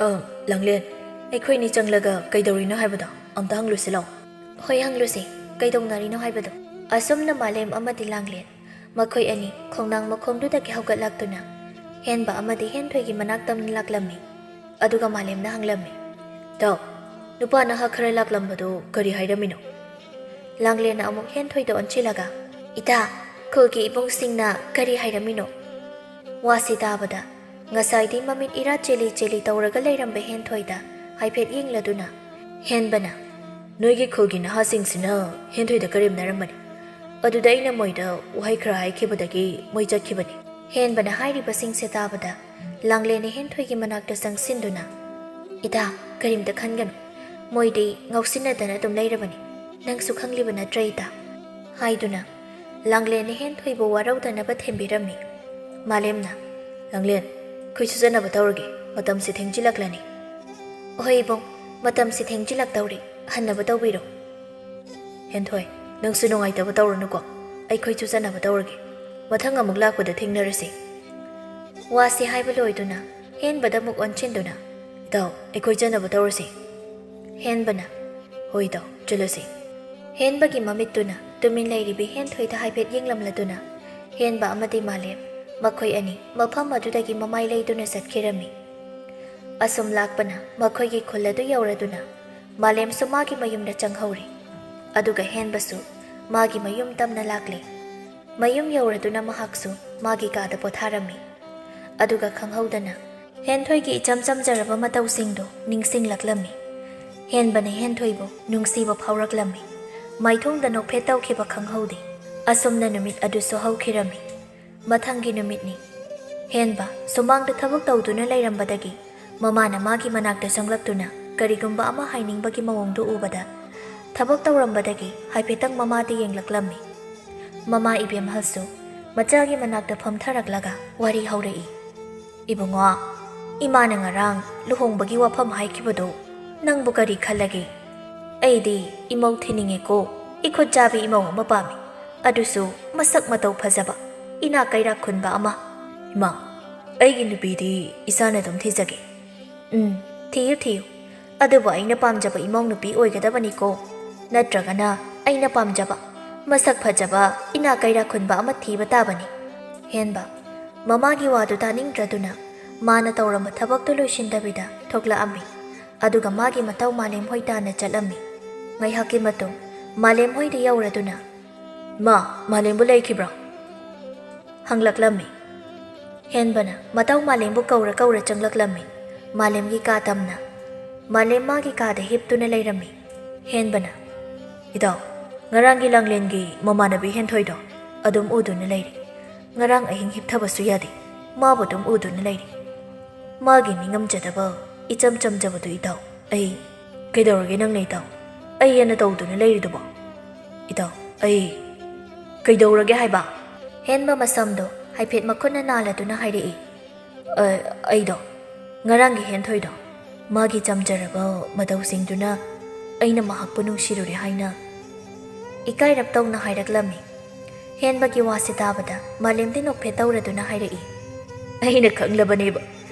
"ꯑ, ꯂꯥꯡꯂꯦꯟ, ꯑꯩꯈꯣꯏꯅꯤ ꯆꯪꯂꯒ ꯀꯩꯗꯧꯔꯤꯅꯣ ꯍꯥꯏꯕꯗꯣ ꯑꯝꯇ ꯍꯪꯂꯨꯁꯤ ꯂꯥꯎ꯫" "ꯍꯣꯏ, ꯍꯪꯂꯨꯁꯤ, ꯀꯩꯗꯧꯅꯔꯤꯅꯣ ꯍꯥꯏꯕꯗꯣ꯫" ꯑꯁꯨꯝꯅ ꯃꯥꯂꯦꯝ ꯑꯃꯗꯤ ꯂꯥꯡꯂꯦꯟ ꯃꯈꯣꯏ ꯑꯅꯤ ꯈꯣꯡꯅꯥꯡ ꯃꯈꯣꯡꯗꯨꯗꯒꯤ ꯍꯧꯒꯠꯂꯛꯇꯨꯅ ꯍꯦꯟꯕ ꯑꯃꯗꯤ ꯍꯦꯟꯊꯣꯏꯒꯤ ꯃꯅꯥꯛꯇ ꯂꯥꯛꯂꯝꯃꯤ꯫ ꯑꯗꯨꯒ ꯃꯥꯂꯦꯝꯅ ꯍꯪꯂꯝꯃꯤ, "ꯇꯥꯎ, ꯅꯨꯄꯥ ꯅꯍꯥ ꯈꯔ ꯂꯥꯛꯂꯝꯕꯗꯨ ꯀꯔꯤ ꯍꯥꯏꯔꯝꯃꯤꯅꯣ?" ꯂꯥꯡꯂꯦꯟꯅ ꯑꯃꯨꯛ ꯍꯦꯟꯊꯣꯏꯗ ꯑꯣꯟꯁꯤꯜꯂꯒ, "ꯏꯇꯥ, ꯈꯨꯜꯒꯤ ꯏꯕꯨꯡꯁꯤꯡꯅ ꯀꯔꯤ ꯍꯥꯏꯔꯝꯃꯤꯅꯣ?" ꯋꯥꯁꯤ ꯇꯥꯕꯗ ꯉꯁꯥꯏꯗꯤ ꯃꯃꯤꯠ ꯏꯔꯥ ꯆꯦꯂꯤ ꯆꯦꯂꯤ ꯇꯧꯔꯒ ꯂꯩꯔꯝꯕ ꯍꯦꯟꯊꯣꯏꯗ ꯍꯥꯏꯐꯦꯠ ꯌꯦꯡꯂꯗꯨꯅ ꯍꯦꯟꯕꯅ, "ꯅꯣꯏꯒꯤ ꯈꯨꯜꯒꯤ ꯅꯍꯥꯁꯤꯡꯁꯤꯅ ꯍꯦꯟꯊꯣꯏꯗ ꯀꯔꯦꯝꯅꯔꯝꯕꯅꯤ꯫ ꯑꯗꯨꯗ ꯑꯩꯅ ꯃꯣꯏꯗ ꯋꯥꯍꯩ ꯈꯔ ꯍꯥꯏꯈꯤꯕꯗꯒꯤ ꯃꯣꯏ ꯆꯠꯈꯤꯕꯅꯤ꯫" ꯍꯦꯟꯕꯅ ꯍꯥꯏꯔꯤꯕꯁꯤꯡꯁꯦ ꯇꯥꯕꯗ ꯂꯥꯡꯂꯦꯟꯅ ꯍꯦꯟꯊꯣꯏꯒꯤ ꯃꯅꯥꯛꯇ ꯆꯪꯁꯤꯟꯗꯨꯅ, "ꯏꯇꯥ, ꯀꯔꯤꯝꯇ ꯈꯟꯒꯅꯨ꯫ ꯃꯣꯏꯗꯤ ꯉꯥꯎꯁꯤꯟꯅꯗꯅ ꯑꯗꯨꯝ ꯂꯩꯔꯕꯅꯤ꯫ ꯅꯪꯁꯨ ꯈꯪꯂꯤꯕ ꯅꯠꯇ꯭ꯔꯥ, ꯏꯇꯥ?" ꯍꯥꯏꯗꯨꯅ ꯂꯥꯡꯂꯦꯟꯅ ꯍꯦꯟꯊꯣꯏꯕꯨ ꯋꯥꯔꯧꯗꯅꯕ ꯊꯦꯝꯕꯤꯔꯝꯃꯤ꯫ ꯃꯥꯂꯦꯝꯅ, "ꯂꯥꯡꯂꯦꯟ, ꯑꯩꯈꯣꯏꯁꯨ ꯆꯠꯅꯕ ꯇꯧꯔꯒꯦ, ꯃꯇꯝꯁꯦ ꯊꯦꯡꯖꯤꯜꯂꯛꯂꯅꯤ꯫" "ꯍꯣꯏ ꯏꯕꯨꯡ, ꯃꯇꯝꯁꯦ ꯊꯦꯡꯖꯤꯜꯂꯛꯇꯧꯔꯤ, ꯍꯟꯅꯕ ꯇꯧꯕꯤꯔꯣ꯫" "ꯍꯦꯟꯊꯣꯏ, ꯅꯪꯁꯨ ꯅꯨꯡꯉꯥꯏꯇꯕ ꯇꯧꯔꯅꯨꯀꯣ, ꯑꯩꯈꯣꯏꯁꯨ ꯆꯠꯅꯕ ꯇꯧꯔꯒꯦ, ꯃꯊꯪ ꯑꯃꯨꯛ ꯂꯥꯛꯄꯗ ꯊꯦꯡꯅꯔꯁꯤ꯫" ꯋꯥꯁꯤ ꯍꯥꯏꯕ ꯂꯣꯏꯗꯨꯅ ꯍꯦꯟꯕꯗ ꯑꯃꯨꯛ ꯑꯣꯟꯁꯤꯟꯗꯨꯅ, "ꯏꯇꯥꯎ, ꯑꯩꯈꯣꯏ ꯆꯠꯅꯕ ꯇꯧꯔꯁꯤ꯫" ꯍꯦꯟꯕꯅ, "ꯍꯣꯏ ꯏꯇꯥꯎ, ꯆꯠꯂꯁꯤ꯫" ꯍꯦꯟꯕꯒꯤ ꯃꯃꯤꯠꯇꯨꯅ ꯇꯨꯃꯤꯟ ꯂꯩꯔꯤꯕꯤ ꯍꯦꯟꯊꯣꯏꯗ ꯍꯥꯏꯐꯦꯠ ꯌꯦꯡꯂꯝꯂꯗꯨꯅ ꯍꯦꯟꯕ ꯑꯃꯗꯤ ꯃꯥꯂꯦꯝ ꯃꯈꯣꯏ ꯑꯅꯤ ꯃꯐꯝ ꯑꯗꯨꯗꯒꯤ ꯃꯃꯥꯏ ꯂꯩꯗꯨꯅ ꯆꯠꯈꯤꯔꯝꯃꯤ꯫ ꯑꯁꯨꯝ ꯂꯥꯛꯄꯅ ꯃꯈꯣꯏꯒꯤ ꯈꯨꯜ ꯑꯗꯨ ꯌꯧꯔꯗꯨꯅ ꯃꯥꯂꯦꯝꯁꯨ ꯃꯥꯒꯤ ꯃꯌꯨꯝꯗ ꯆꯪꯍꯧꯔꯤ꯫ ꯑꯗꯨꯒ ꯍꯦꯟꯕꯁꯨ ꯃꯥꯒꯤ ꯃꯌꯨꯝ ꯇꯝꯅ ꯂꯥꯛꯂꯤ꯫ ꯃꯌꯨꯝ ꯌꯧꯔꯗꯨꯅ ꯃꯍꯥꯛꯁꯨ ꯃꯥꯒꯤ ꯀꯥꯗ ꯄꯣꯊꯥꯔꯝꯃꯤ꯫ ꯑꯗꯨꯒ ꯈꯪꯍꯧꯗꯅ ꯍꯦꯟꯊꯣꯏꯒꯤ ꯏꯆꯝ ꯆꯝꯖꯔꯕ ꯃꯇꯧꯁꯤꯡꯗꯨ ꯅꯤꯡꯁꯤꯡꯂꯛꯂꯝꯃꯤ꯫ ꯍꯦꯟꯕꯅ ꯍꯦꯟꯊꯣꯏꯕꯨ ꯅꯨꯡꯁꯤꯕ ꯐꯥꯎꯔꯛꯂꯝꯃꯤ꯫ ꯃꯥꯏꯊꯣꯡꯗ ꯅꯣꯛꯐꯦꯠ ꯇꯧꯈꯤꯕ ꯈꯪꯍꯧꯗꯦ꯫ ꯑꯁꯨꯝꯅ ꯅꯨꯃꯤꯠ ꯑꯗꯨꯁꯨ ꯍꯧꯈꯤꯔꯝꯃꯤ꯫ ꯃꯊꯪꯒꯤ ꯅꯨꯃꯤꯠꯅꯤ꯫ ꯍꯦꯟꯕ ꯁꯨꯃꯥꯡꯗ ꯊꯕꯛ ꯇꯧꯗꯨꯅ ꯂꯩꯔꯝꯕꯗꯒꯤ ꯃꯃꯥꯅ ꯃꯥꯒꯤ ꯃꯅꯥꯛꯇ ꯆꯪꯂꯛꯇꯨꯅ ꯀꯔꯤꯒꯨꯝꯕ ꯑꯃ ꯍꯥꯏꯅꯤꯡꯕꯒꯤ ꯃꯑꯣꯡꯗꯨ ꯎꯕꯗ ꯊꯕꯛ ꯇꯧꯔꯝꯕꯗꯒꯤ ꯍꯥꯏꯐꯦꯠꯇꯪ ꯃꯃꯥꯗ ꯌꯦꯡꯂꯛꯂꯝꯃꯤ꯫ ꯃꯃꯥ ꯏꯕꯦꯝꯍꯜꯁꯨ ꯃꯆꯥꯒꯤ ꯃꯅꯥꯛꯇ ꯐꯝꯊꯔꯛꯂꯒ ꯋꯥꯔꯤ ꯍꯧꯔꯛꯏ꯫ "ꯏꯕꯨꯡꯉꯣ, ꯏꯃꯥꯅ ꯉꯔꯥꯡ ꯂꯨꯍꯣꯡꯕꯒꯤ ꯋꯥꯐꯝ ꯍꯥꯏꯈꯤꯕꯗꯨ ꯅꯪꯕꯨ ꯀꯔꯤ ꯈꯜꯂꯒꯦ?" ꯑꯩꯗꯤ ꯏꯃꯧ ꯊꯤꯅꯤꯡꯉꯦꯀꯣ꯫ ꯏꯈꯨꯠ ꯆꯥꯕꯤ ꯏꯃꯧ ꯑꯃ ꯄꯥꯝꯃꯤ꯫ ꯑꯗꯨꯁꯨ ꯃꯁꯛ ꯃꯇꯧ ꯐꯖꯕ, ꯏꯅꯥꯛ ꯀꯩꯔꯥꯛ ꯈꯨꯟꯕ ꯑꯃ꯫ ꯏꯃꯥ, ꯑꯩꯒꯤ ꯅꯨꯄꯤꯗꯤ ꯏꯁꯥꯅ ꯑꯗꯨꯝ ꯊꯤꯖꯒꯦ꯫ ꯎꯝ, ꯊꯤꯌꯨ ꯊꯤꯌꯨ꯫ ꯑꯗꯨꯕꯨ ꯑꯩꯅ ꯄꯥꯝꯖꯕ ꯏꯃꯧ ꯅꯨꯄꯤ ꯑꯣꯏꯒꯗꯕꯅꯤꯀꯣ꯫ ꯅꯠꯇ꯭ꯔꯒꯅ ꯑꯩꯅ ꯄꯥꯝꯖꯕ ꯃꯁꯛ ꯐꯖꯕ, ꯏꯅꯥꯛ ꯀꯩꯔꯥꯛ ꯈꯨꯟꯕ ꯑꯃ ꯊꯤꯕ ꯇꯥꯕꯅꯤ꯫ ꯍꯦꯟꯕ ꯃꯃꯥꯒꯤ ꯋꯥꯗꯨ ꯇꯥꯅꯤꯡꯗ꯭ꯔꯗꯨꯅ ꯃꯥꯅ ꯇꯧꯔꯝꯕ ꯊꯕꯛꯇꯨ ꯂꯣꯏꯁꯤꯟꯗꯕꯤꯗ ꯊꯣꯛꯂꯛꯑꯝꯃꯤ꯫ ꯑꯗꯨꯒ ꯃꯥꯒꯤ ꯃꯇꯧ ꯃꯥꯂꯦꯝ ꯍꯣꯏ ꯇꯥꯟꯅ ꯆꯠꯂꯝꯃꯤ꯫ ꯉꯥꯏꯍꯥꯛꯀꯤ ꯃꯇꯨꯡ ꯃꯥꯂꯦꯝ ꯍꯣꯏꯗ ꯌꯧꯔꯗꯨꯅ, "ꯃꯥ, ꯃꯥꯂꯦꯝꯕꯨ ꯂꯩꯈꯤꯕ꯭ꯔꯣ?" ꯍꯪꯂꯛꯂꯝꯃꯤ꯫ ꯍꯦꯟꯕꯅ ꯃꯇꯧ ꯃꯥꯂꯦꯝꯕꯨ ꯀꯧꯔ ꯀꯧꯔ ꯆꯪꯂꯛꯂꯝꯃꯤ꯫ ꯃꯥꯂꯦꯝꯒꯤ ꯀꯥ ꯇꯝꯅ ꯃꯥꯂꯦꯝ ꯃꯥꯒꯤ ꯀꯥꯗ ꯍꯤꯞꯇꯨꯅ ꯂꯩꯔꯝꯃꯤ꯫ ꯍꯦꯟꯕꯅ, "ꯏꯇꯥꯎ, ꯉꯔꯥꯡꯒꯤ ꯂꯥꯡꯂꯦꯟꯒꯤ ꯃꯃꯥꯟꯅꯕꯤ ꯍꯦꯟꯊꯣꯏꯗꯣ ꯑꯗꯨꯝ ꯎꯗꯨꯅ ꯂꯩꯔꯤ꯫ ꯉꯔꯥꯡ ꯑꯍꯤꯡ ꯍꯤꯞꯊꯕꯁꯨ ꯌꯥꯗꯦ, ꯃꯥꯕꯨ ꯑꯗꯨꯝ ꯎꯗꯨꯅ ꯂꯩꯔꯤ꯫ ꯃꯥꯒꯤ ꯅꯤꯡꯉꯝꯖꯗꯕ, ꯏꯆꯝ ꯆꯝꯖꯕꯗꯨ ꯏꯇꯥꯎ꯫ ꯑꯩ, ꯀꯩꯗꯧꯔꯒꯦ ꯅꯪꯅ ꯏꯇꯥꯎ? ꯑꯩ ꯍꯦꯟꯅ ꯇꯧꯗꯨꯅ ꯂꯩꯔꯤꯗꯨꯕꯣ? ꯏꯇꯥꯎ, ꯑꯩ ꯀꯩꯗꯧꯔꯒꯦ ꯍꯥꯏꯕ?" ꯍꯦꯟꯕ ꯃꯁꯝꯗꯣ ꯍꯥꯏꯐꯦꯠ ꯃꯈꯨꯠꯅ ꯅꯥꯜꯂꯗꯨꯅ ꯍꯥꯏꯔꯛꯏ꯫ "ꯑ, ꯑꯩꯗꯣ, ꯉꯔꯥꯡꯒꯤ ꯍꯦꯟꯊꯣꯏꯗꯣ, ꯃꯥꯒꯤ ꯆꯝꯖꯔꯕ ꯃꯇꯧꯁꯤꯡꯗꯨꯅ ꯑꯩꯅ ꯃꯍꯥꯛꯄꯨ ꯅꯨꯡꯁꯤꯔꯨꯔꯦ ꯍꯥꯏꯅ ꯏꯀꯥꯏꯔꯞ ꯇꯧꯅ ꯍꯥꯏꯔꯛꯂꯝꯃꯤ꯫" ꯍꯦꯟꯕꯒꯤ ꯋꯥꯁꯤ ꯇꯥꯕꯗ ꯃꯥꯂꯦꯝꯗꯤ ꯅꯣꯛꯐꯦꯠ ꯇꯧꯔꯗꯨꯅ ꯍꯥꯏꯔꯛꯏ꯫ "ꯑꯩꯅ ꯈꯪꯂꯕꯅꯦꯕ,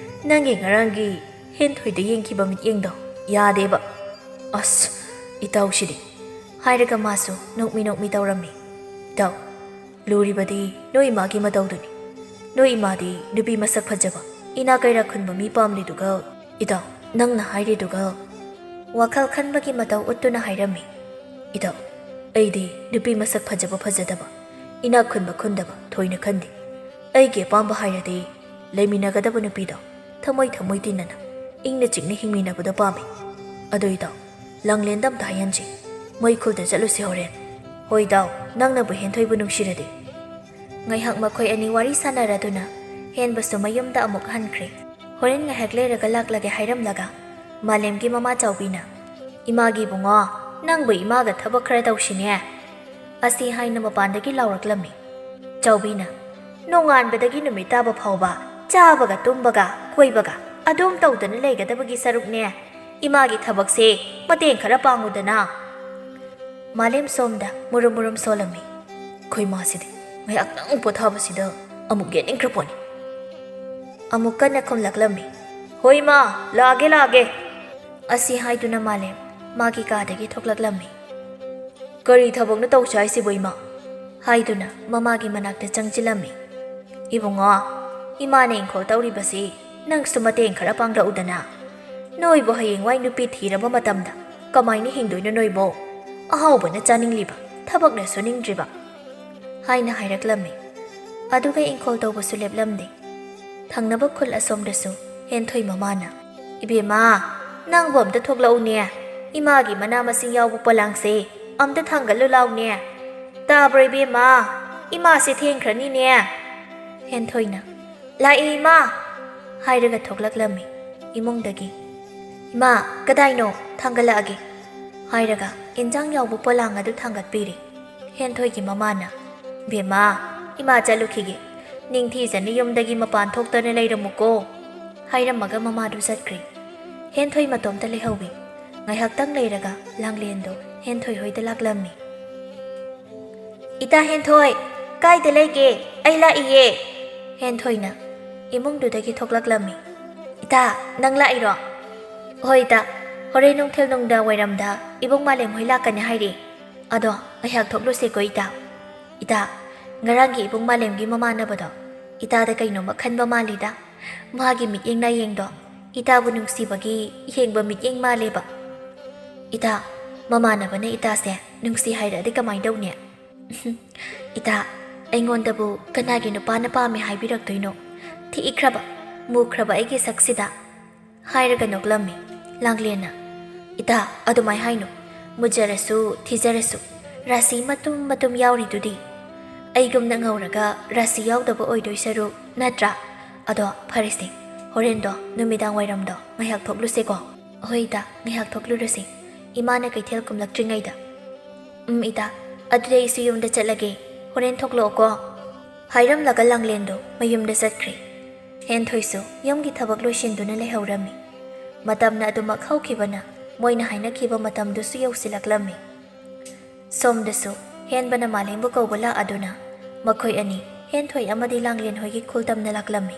ꯅꯪꯒꯤ ꯉꯔꯥꯡꯒꯤ ꯍꯦꯟꯊꯣꯏꯗ ꯌꯦꯡꯈꯤꯕ ꯃꯤꯠꯌꯦꯡꯗꯣ ꯌꯥꯗꯦꯕ꯫ ꯑꯁ, ꯏꯇꯥꯎꯁꯤꯗꯤ꯫" ꯍꯥꯏꯔꯒ ꯃꯥꯁꯨ ꯅꯣꯛꯃꯤ ꯅꯣꯛꯃꯤ ꯇꯧꯔꯝꯃꯤ꯫ "ꯏꯇꯥꯎ, ꯂꯨꯔꯤꯕꯗꯤ ꯅꯣꯏ ꯏꯃꯥꯒꯤ ꯃꯇꯧꯗꯨꯅꯤ꯫ ꯅꯣꯏ ꯏꯃꯥꯗꯤ ꯅꯨꯄꯤ ꯃꯁꯛ ꯐꯖꯕ, ꯏꯅꯥꯛ ꯀꯩꯔꯥꯛ ꯈꯨꯟꯕ ꯃꯤ ꯄꯥꯝꯂꯤꯗꯨꯒ, ꯏꯇꯥꯎ, ꯅꯪꯅ ꯍꯥꯏꯔꯤꯗꯨꯒ꯫" ꯋꯥꯈꯜ ꯈꯟꯕꯒꯤ ꯃꯇꯧ ꯎꯠꯇꯨꯅ ꯍꯥꯏꯔꯝꯃꯤ꯫ "ꯏꯇꯥꯎ, ꯑꯩꯗꯤ ꯅꯨꯄꯤ ꯃꯁꯛ ꯐꯖꯕ ꯐꯖꯗꯕ, ꯏꯅꯥꯛ ꯈꯨꯟꯕ ꯈꯨꯟꯗꯕ ꯊꯣꯏꯅ ꯈꯟꯗꯦ꯫ ꯑꯩꯒꯤ ꯑꯄꯥꯝꯕ ꯍꯥꯏꯔꯗꯤ ꯂꯩꯃꯤꯟꯅꯒꯗꯕ ꯅꯨꯄꯤꯗꯣ ꯊꯃꯣꯏ ꯊꯃꯣꯏ ꯇꯤꯟꯅꯅ, ꯏꯪꯅ ꯆꯤꯛꯅ ꯍꯤꯡꯃꯤꯟꯅꯕꯗꯣ ꯄꯥꯝꯃꯤ꯫ ꯑꯗꯣ ꯏꯇꯥꯎ, ꯂꯥꯡꯂꯦꯟꯗ ꯑꯝꯇ ꯍꯥꯏꯍꯟꯁꯤ꯫ ꯃꯩꯈꯨꯜꯗ ꯆꯠꯂꯨꯁꯤ ꯍꯣꯔꯦꯟ꯫ ꯍꯣꯏ ꯏꯇꯥꯎ, ꯅꯪꯅꯕꯨ ꯍꯦꯟꯊꯣꯏꯕꯨ ꯅꯨꯡꯁꯤꯔꯗꯤ꯫" ꯉꯥꯏꯍꯥꯛ ꯃꯈꯣꯏ ꯑꯅꯤ ꯋꯥꯔꯤ ꯁꯥꯟꯅꯔꯗꯨꯅ ꯍꯦꯟꯕꯁꯨ ꯃꯌꯨꯝꯗ ꯑꯃꯨꯛ ꯍꯟꯈ꯭ꯔꯦ꯫ ꯍꯣꯔꯦꯟ ꯉꯥꯏꯍꯥꯛ ꯂꯩꯔꯒ ꯂꯥꯛꯂꯒꯦ ꯍꯥꯏꯔꯝꯂꯒ ꯃꯥꯂꯦꯝꯒꯤ ꯃꯃꯥ ꯆꯥꯎꯕꯤꯅ, "ꯏꯃꯥꯒꯤ ꯏꯕꯨꯡꯉꯣ, ꯅꯪꯕꯨ ꯏꯃꯥꯒ ꯊꯕꯛ ꯈꯔ ꯇꯧꯁꯤꯅꯦ" ꯑꯁꯤ ꯍꯥꯏꯅ ꯃꯄꯥꯟꯗꯒꯤ ꯂꯥꯎꯔꯛꯂꯝꯃꯤ꯫ ꯆꯥꯎꯕꯤꯅ, "ꯅꯣꯡꯉꯥꯟꯕꯗꯒꯤ ꯅꯨꯃꯤꯠ ꯇꯥꯕ ꯐꯥꯎꯕ ꯆꯥꯕꯒ ꯇꯨꯝꯕꯒ ꯀꯣꯏꯕꯒ ꯑꯗꯨꯝ ꯇꯧꯗꯨꯅ ꯂꯩꯒꯗꯕꯒꯤ ꯁꯔꯨꯛꯅꯦ, ꯏꯃꯥꯒꯤ ꯊꯕꯛꯁꯦ ꯃꯇꯦꯡ ꯈꯔ ꯄꯥꯡꯉꯨꯗꯅ꯫ ꯃꯥꯂꯦꯝ ꯁꯣꯝꯗ ꯃꯨꯔꯨꯝ ꯃꯨꯔꯨꯝ ꯁꯣꯜꯂꯝꯃꯤ꯫ "ꯑꯩꯈꯣꯏ ꯃꯥꯁꯤꯗꯤ ꯉꯥꯏꯍꯥꯛꯇꯪ ꯄꯣꯊꯥꯕꯁꯤꯗ ꯑꯃꯨꯛ ꯌꯦꯠꯅꯤꯡꯈ꯭ꯔ ꯄꯣꯠꯅꯤ"꯫ ꯑꯃꯨꯛ ꯀꯟꯅ ꯈꯨꯝꯂꯛꯂꯝꯃꯤ꯫ "ꯍꯣꯏ ꯃꯥ, ꯂꯥꯛꯑꯒꯦ, ꯂꯥꯛꯑꯒꯦ"꯫ ꯑꯁꯤ ꯍꯥꯏꯗꯨꯅ ꯃꯥꯂꯦꯝ ꯃꯥꯒꯤ ꯀꯥꯗꯒꯤ ꯊꯣꯛꯂꯛꯂꯝꯃꯤ꯫ "ꯀꯔꯤ ꯊꯕꯛꯅꯣ ꯇꯧꯁꯦ ꯍꯥꯏꯁꯤꯕꯨ, ꯏꯃꯥ?" ꯍꯥꯏꯗꯨꯅ ꯃꯃꯥꯒꯤ ꯃꯅꯥꯛꯇ ꯆꯪꯁꯤꯜꯂꯝꯃꯤ꯫ "ꯏꯕꯨꯡꯉꯣ, ꯏꯃꯥꯅ ꯏꯪꯈꯣꯜ ꯇꯧꯔꯤꯕꯁꯤ ꯅꯪꯁꯨ ꯃꯇꯦꯡ ꯈꯔ ꯄꯥꯡꯂꯛꯎꯗꯅ꯫ ꯅꯣꯏꯕꯨ ꯍꯌꯦꯡꯋꯥꯏ ꯅꯨꯄꯤ ꯊꯤꯔꯕ ꯃꯇꯝꯗ ꯀꯃꯥꯏꯅ ꯍꯤꯡꯗꯣꯏꯅꯣ ꯅꯣꯏꯕꯣ? ꯑꯍꯥꯎꯕꯅ ꯆꯥꯅꯤꯡꯂꯤꯕ, ꯊꯕꯛꯅ ꯁꯨꯅꯤꯡꯗ꯭ꯔꯤꯕ", ꯍꯥꯏꯅ ꯍꯥꯏꯔꯛꯂꯝꯃꯤ꯫ ꯑꯗꯨꯒ ꯏꯪꯈꯣꯜ ꯇꯧꯕꯁꯨ ꯂꯦꯞꯂꯝꯗꯦ꯫ ꯊꯪꯅꯕ ꯈꯨꯜ ꯑꯁꯣꯝꯗꯁꯨ ꯍꯦꯟꯊꯣꯏ ꯃꯃꯥꯅ, "ꯏꯕꯦꯝꯃ, ꯅꯪꯕꯨ ꯑꯝꯇ ꯊꯣꯛꯂꯛꯎꯅꯦ꯫ ꯏꯃꯥꯒꯤ ꯃꯅꯥ ꯃꯁꯤꯡ ꯌꯥꯎꯕ ꯄꯣꯂꯥꯡꯁꯦ ꯑꯝꯇ ꯊꯥꯡꯒꯠꯂꯨ ꯂꯥꯎꯅꯦ꯫ ꯇꯥꯕ꯭ꯔꯣ ꯏꯕꯦꯝꯃ? ꯏꯃꯥꯁꯦ ꯊꯦꯡꯈ꯭ꯔꯅꯤꯅꯦ"꯫ ꯍꯦꯟꯊꯣꯏꯅ, "ꯂꯥꯛꯑꯦ ꯏꯃꯥ" ꯍꯥꯏꯔꯒ ꯊꯣꯛꯂꯛꯂꯝꯃꯤ ꯏꯃꯨꯡꯗꯒꯤ꯫ "ꯏꯃꯥ, ꯀꯗꯥꯏꯅꯣ? ꯊꯥꯡꯒꯠꯂꯛꯑꯒꯦ" ꯍꯥꯏꯔꯒ ꯏꯟꯖꯥꯡ ꯌꯥꯎꯕ ꯄꯣꯂꯥꯡ ꯑꯗꯨ ꯊꯥꯡꯒꯠꯄꯤꯔꯦ꯫ ꯍꯦꯟꯊꯣꯏꯒꯤ ꯃꯃꯥꯅ, "ꯕꯦꯝꯃ, ꯏꯃꯥ ꯆꯠꯂꯨꯈꯤꯒꯦ꯫ ꯅꯤꯡꯊꯤꯖꯅ ꯌꯨꯝꯗꯒꯤ ꯃꯄꯥꯟ ꯊꯣꯛꯇꯅ ꯂꯩꯔꯝꯃꯨꯀꯣ" ꯍꯥꯏꯔꯝꯃꯒ ꯃꯃꯥꯗꯨ ꯆꯠꯈ꯭ꯔꯦ꯫ ꯍꯦꯟꯊꯣꯏ ꯃꯇꯣꯝꯇ ꯂꯩꯍꯧꯋꯤ꯫ ꯉꯥꯏꯍꯥꯛꯇꯪ ꯂꯩꯔꯒ ꯂꯥꯡꯂꯦꯟꯗꯣ ꯍꯦꯟꯊꯣꯏ ꯍꯣꯏꯗ ꯂꯥꯛꯂꯝꯃꯤ꯫ "ꯏꯇꯥ ꯍꯦꯟꯊꯣꯏ, ꯀꯥꯏꯗ ꯂꯩꯒꯦ? ꯑꯩ ꯂꯥꯛꯏꯌꯦ"꯫ ꯍꯦꯟꯊꯣꯏꯅ ꯏꯃꯨꯡꯗꯨꯗꯒꯤ ꯊꯣꯛꯂꯛꯂꯝꯃꯤ꯫ "ꯏꯇꯥ, ꯅꯪ ꯂꯥꯛꯏꯔꯣ?" "ꯍꯣꯏ ꯏꯇꯥ, ꯍꯣꯔꯦꯟ ꯅꯨꯡꯊꯤꯜ ꯅꯨꯡꯗꯥꯡ ꯋꯥꯏꯔꯝꯗ ꯏꯕꯨꯡ ꯃꯥꯂꯦꯝ ꯍꯣꯏ ꯂꯥꯛꯀꯅꯤ ꯍꯥꯏꯔꯤ꯫ ꯑꯗꯣ ꯉꯥꯏꯍꯥꯛ ꯊꯣꯛꯂꯨꯁꯦꯀꯣ ꯏꯇꯥ꯫ ꯏꯇꯥ, ꯉꯔꯥꯡꯒꯤ ꯏꯕꯨꯡ ꯃꯥꯂꯦꯝꯒꯤ ꯃꯃꯥꯟꯅꯕꯗꯣ ꯏꯇꯥꯗ ꯀꯩꯅꯣꯝꯃ ꯈꯟꯕ ꯃꯥꯜꯂꯤꯗ꯫ ꯃꯥꯒꯤ ꯃꯤꯠꯌꯦꯡ ꯅꯥꯌꯦꯡꯗꯣ ꯏꯇꯥꯕꯨ ꯅꯨꯡꯁꯤꯕꯒꯤ ꯌꯦꯡꯕ ꯃꯤꯠꯌꯦꯡ ꯃꯥꯜꯂꯦꯕ꯫ ꯏꯇꯥ, ꯃꯃꯥꯟꯅꯕꯅ ꯏꯇꯥꯁꯦ ꯅꯨꯡꯁꯤ ꯍꯥꯏꯔꯛꯑꯗꯤ ꯀꯃꯥꯏꯅ ꯇꯧꯅꯤ? ꯏꯇꯥ, ꯑꯩꯉꯣꯟꯗꯕꯨ ꯀꯅꯥꯒꯤ ꯅꯨꯄꯥꯅ ꯄꯥꯝꯃꯦ ꯍꯥꯏꯕꯤꯔꯛꯇꯣꯏꯅꯣ? ꯊꯤꯈ꯭ꯔꯕ, ꯃꯨꯈ꯭ꯔꯕ ꯑꯩꯒꯤ ꯁꯛꯁꯤꯗ?" ꯍꯥꯏꯔꯒ ꯅꯣꯛꯂꯝꯃꯤ ꯂꯥꯡꯂꯦꯟꯅ꯫ "ꯏꯇꯥ, ꯑꯗꯨꯃꯥꯏ ꯍꯥꯏꯅꯨ꯫ ꯃꯨꯖꯔꯁꯨ ꯊꯤꯖꯔꯁꯨ ꯔꯥꯁꯤ ꯃꯇꯨꯝ ꯃꯇꯨꯝ ꯌꯥꯎꯔꯤꯗꯨꯗꯤ꯫ ꯑꯩꯒꯨꯝꯅ ꯉꯧꯔꯒ ꯔꯥꯁꯤ ꯌꯥꯎꯗꯕ ꯑꯣꯏꯗꯣꯏ ꯁꯔꯨꯛ, ꯅꯠꯇ꯭ꯔꯥ? ꯑꯗꯣ ꯐꯔꯦꯁꯦ, ꯍꯣꯔꯦꯟꯗꯣ ꯅꯨꯃꯤꯗꯥꯡ ꯋꯥꯏꯔꯝꯗꯣ ꯉꯥꯏꯍꯥꯛ ꯊꯣꯛꯂꯨꯁꯦꯀꯣ?" "ꯍꯣꯏ ꯏꯇꯥ, ꯉꯥꯏꯍꯥꯛ ꯊꯣꯛꯂꯨꯔꯁꯤ, ꯏꯃꯥꯅ ꯀꯩꯊꯦꯜ ꯀꯨꯝꯂꯛꯇ꯭ꯔꯤꯉꯩꯗ"꯫ "ꯎꯝ ꯏꯇꯥ, ꯑꯗꯨꯗꯤ ꯑꯩꯁꯨ ꯌꯨꯝꯗ ꯆꯠꯂꯒꯦ, ꯍꯣꯔꯦꯟ ꯊꯣꯛꯂꯛꯑꯣꯀꯣ"꯫ ꯍꯥꯏꯔꯝꯂꯒ ꯂꯥꯡꯂꯦꯟꯗꯣ ꯃꯌꯨꯝꯗ ꯆꯠꯈ꯭ꯔꯦ꯫ ꯍꯦꯟꯊꯣꯏꯁꯨ ꯌꯨꯝꯒꯤ ꯊꯕꯛ ꯂꯣꯏꯁꯤꯟꯗꯨꯅ ꯂꯩꯍꯧꯔꯝꯃꯤ꯫ ꯃꯇꯝꯅ ꯑꯗꯨꯃꯛ ꯍꯧꯈꯤꯕꯅ ꯃꯣꯏꯅ ꯍꯥꯏꯅꯈꯤꯕ ꯃꯇꯝꯗꯨꯁꯨ ꯌꯧꯁꯤꯜꯂꯛꯂꯝꯃꯤ꯫ ꯁꯣꯝꯗꯁꯨ ꯍꯦꯟꯕꯅ ꯃꯥꯂꯦꯝꯕꯨ ꯀꯧꯕ ꯂꯥꯛꯑꯗꯨꯅ ꯃꯈꯣꯏ ꯑꯅꯤ, ꯍꯦꯟꯊꯣꯏ ꯑꯃꯗꯤ ꯂꯥꯡꯂꯦꯟ ꯍꯣꯏꯒꯤ ꯈꯨꯜ ꯇꯝꯅ ꯂꯥꯛꯂꯝꯃꯤ꯫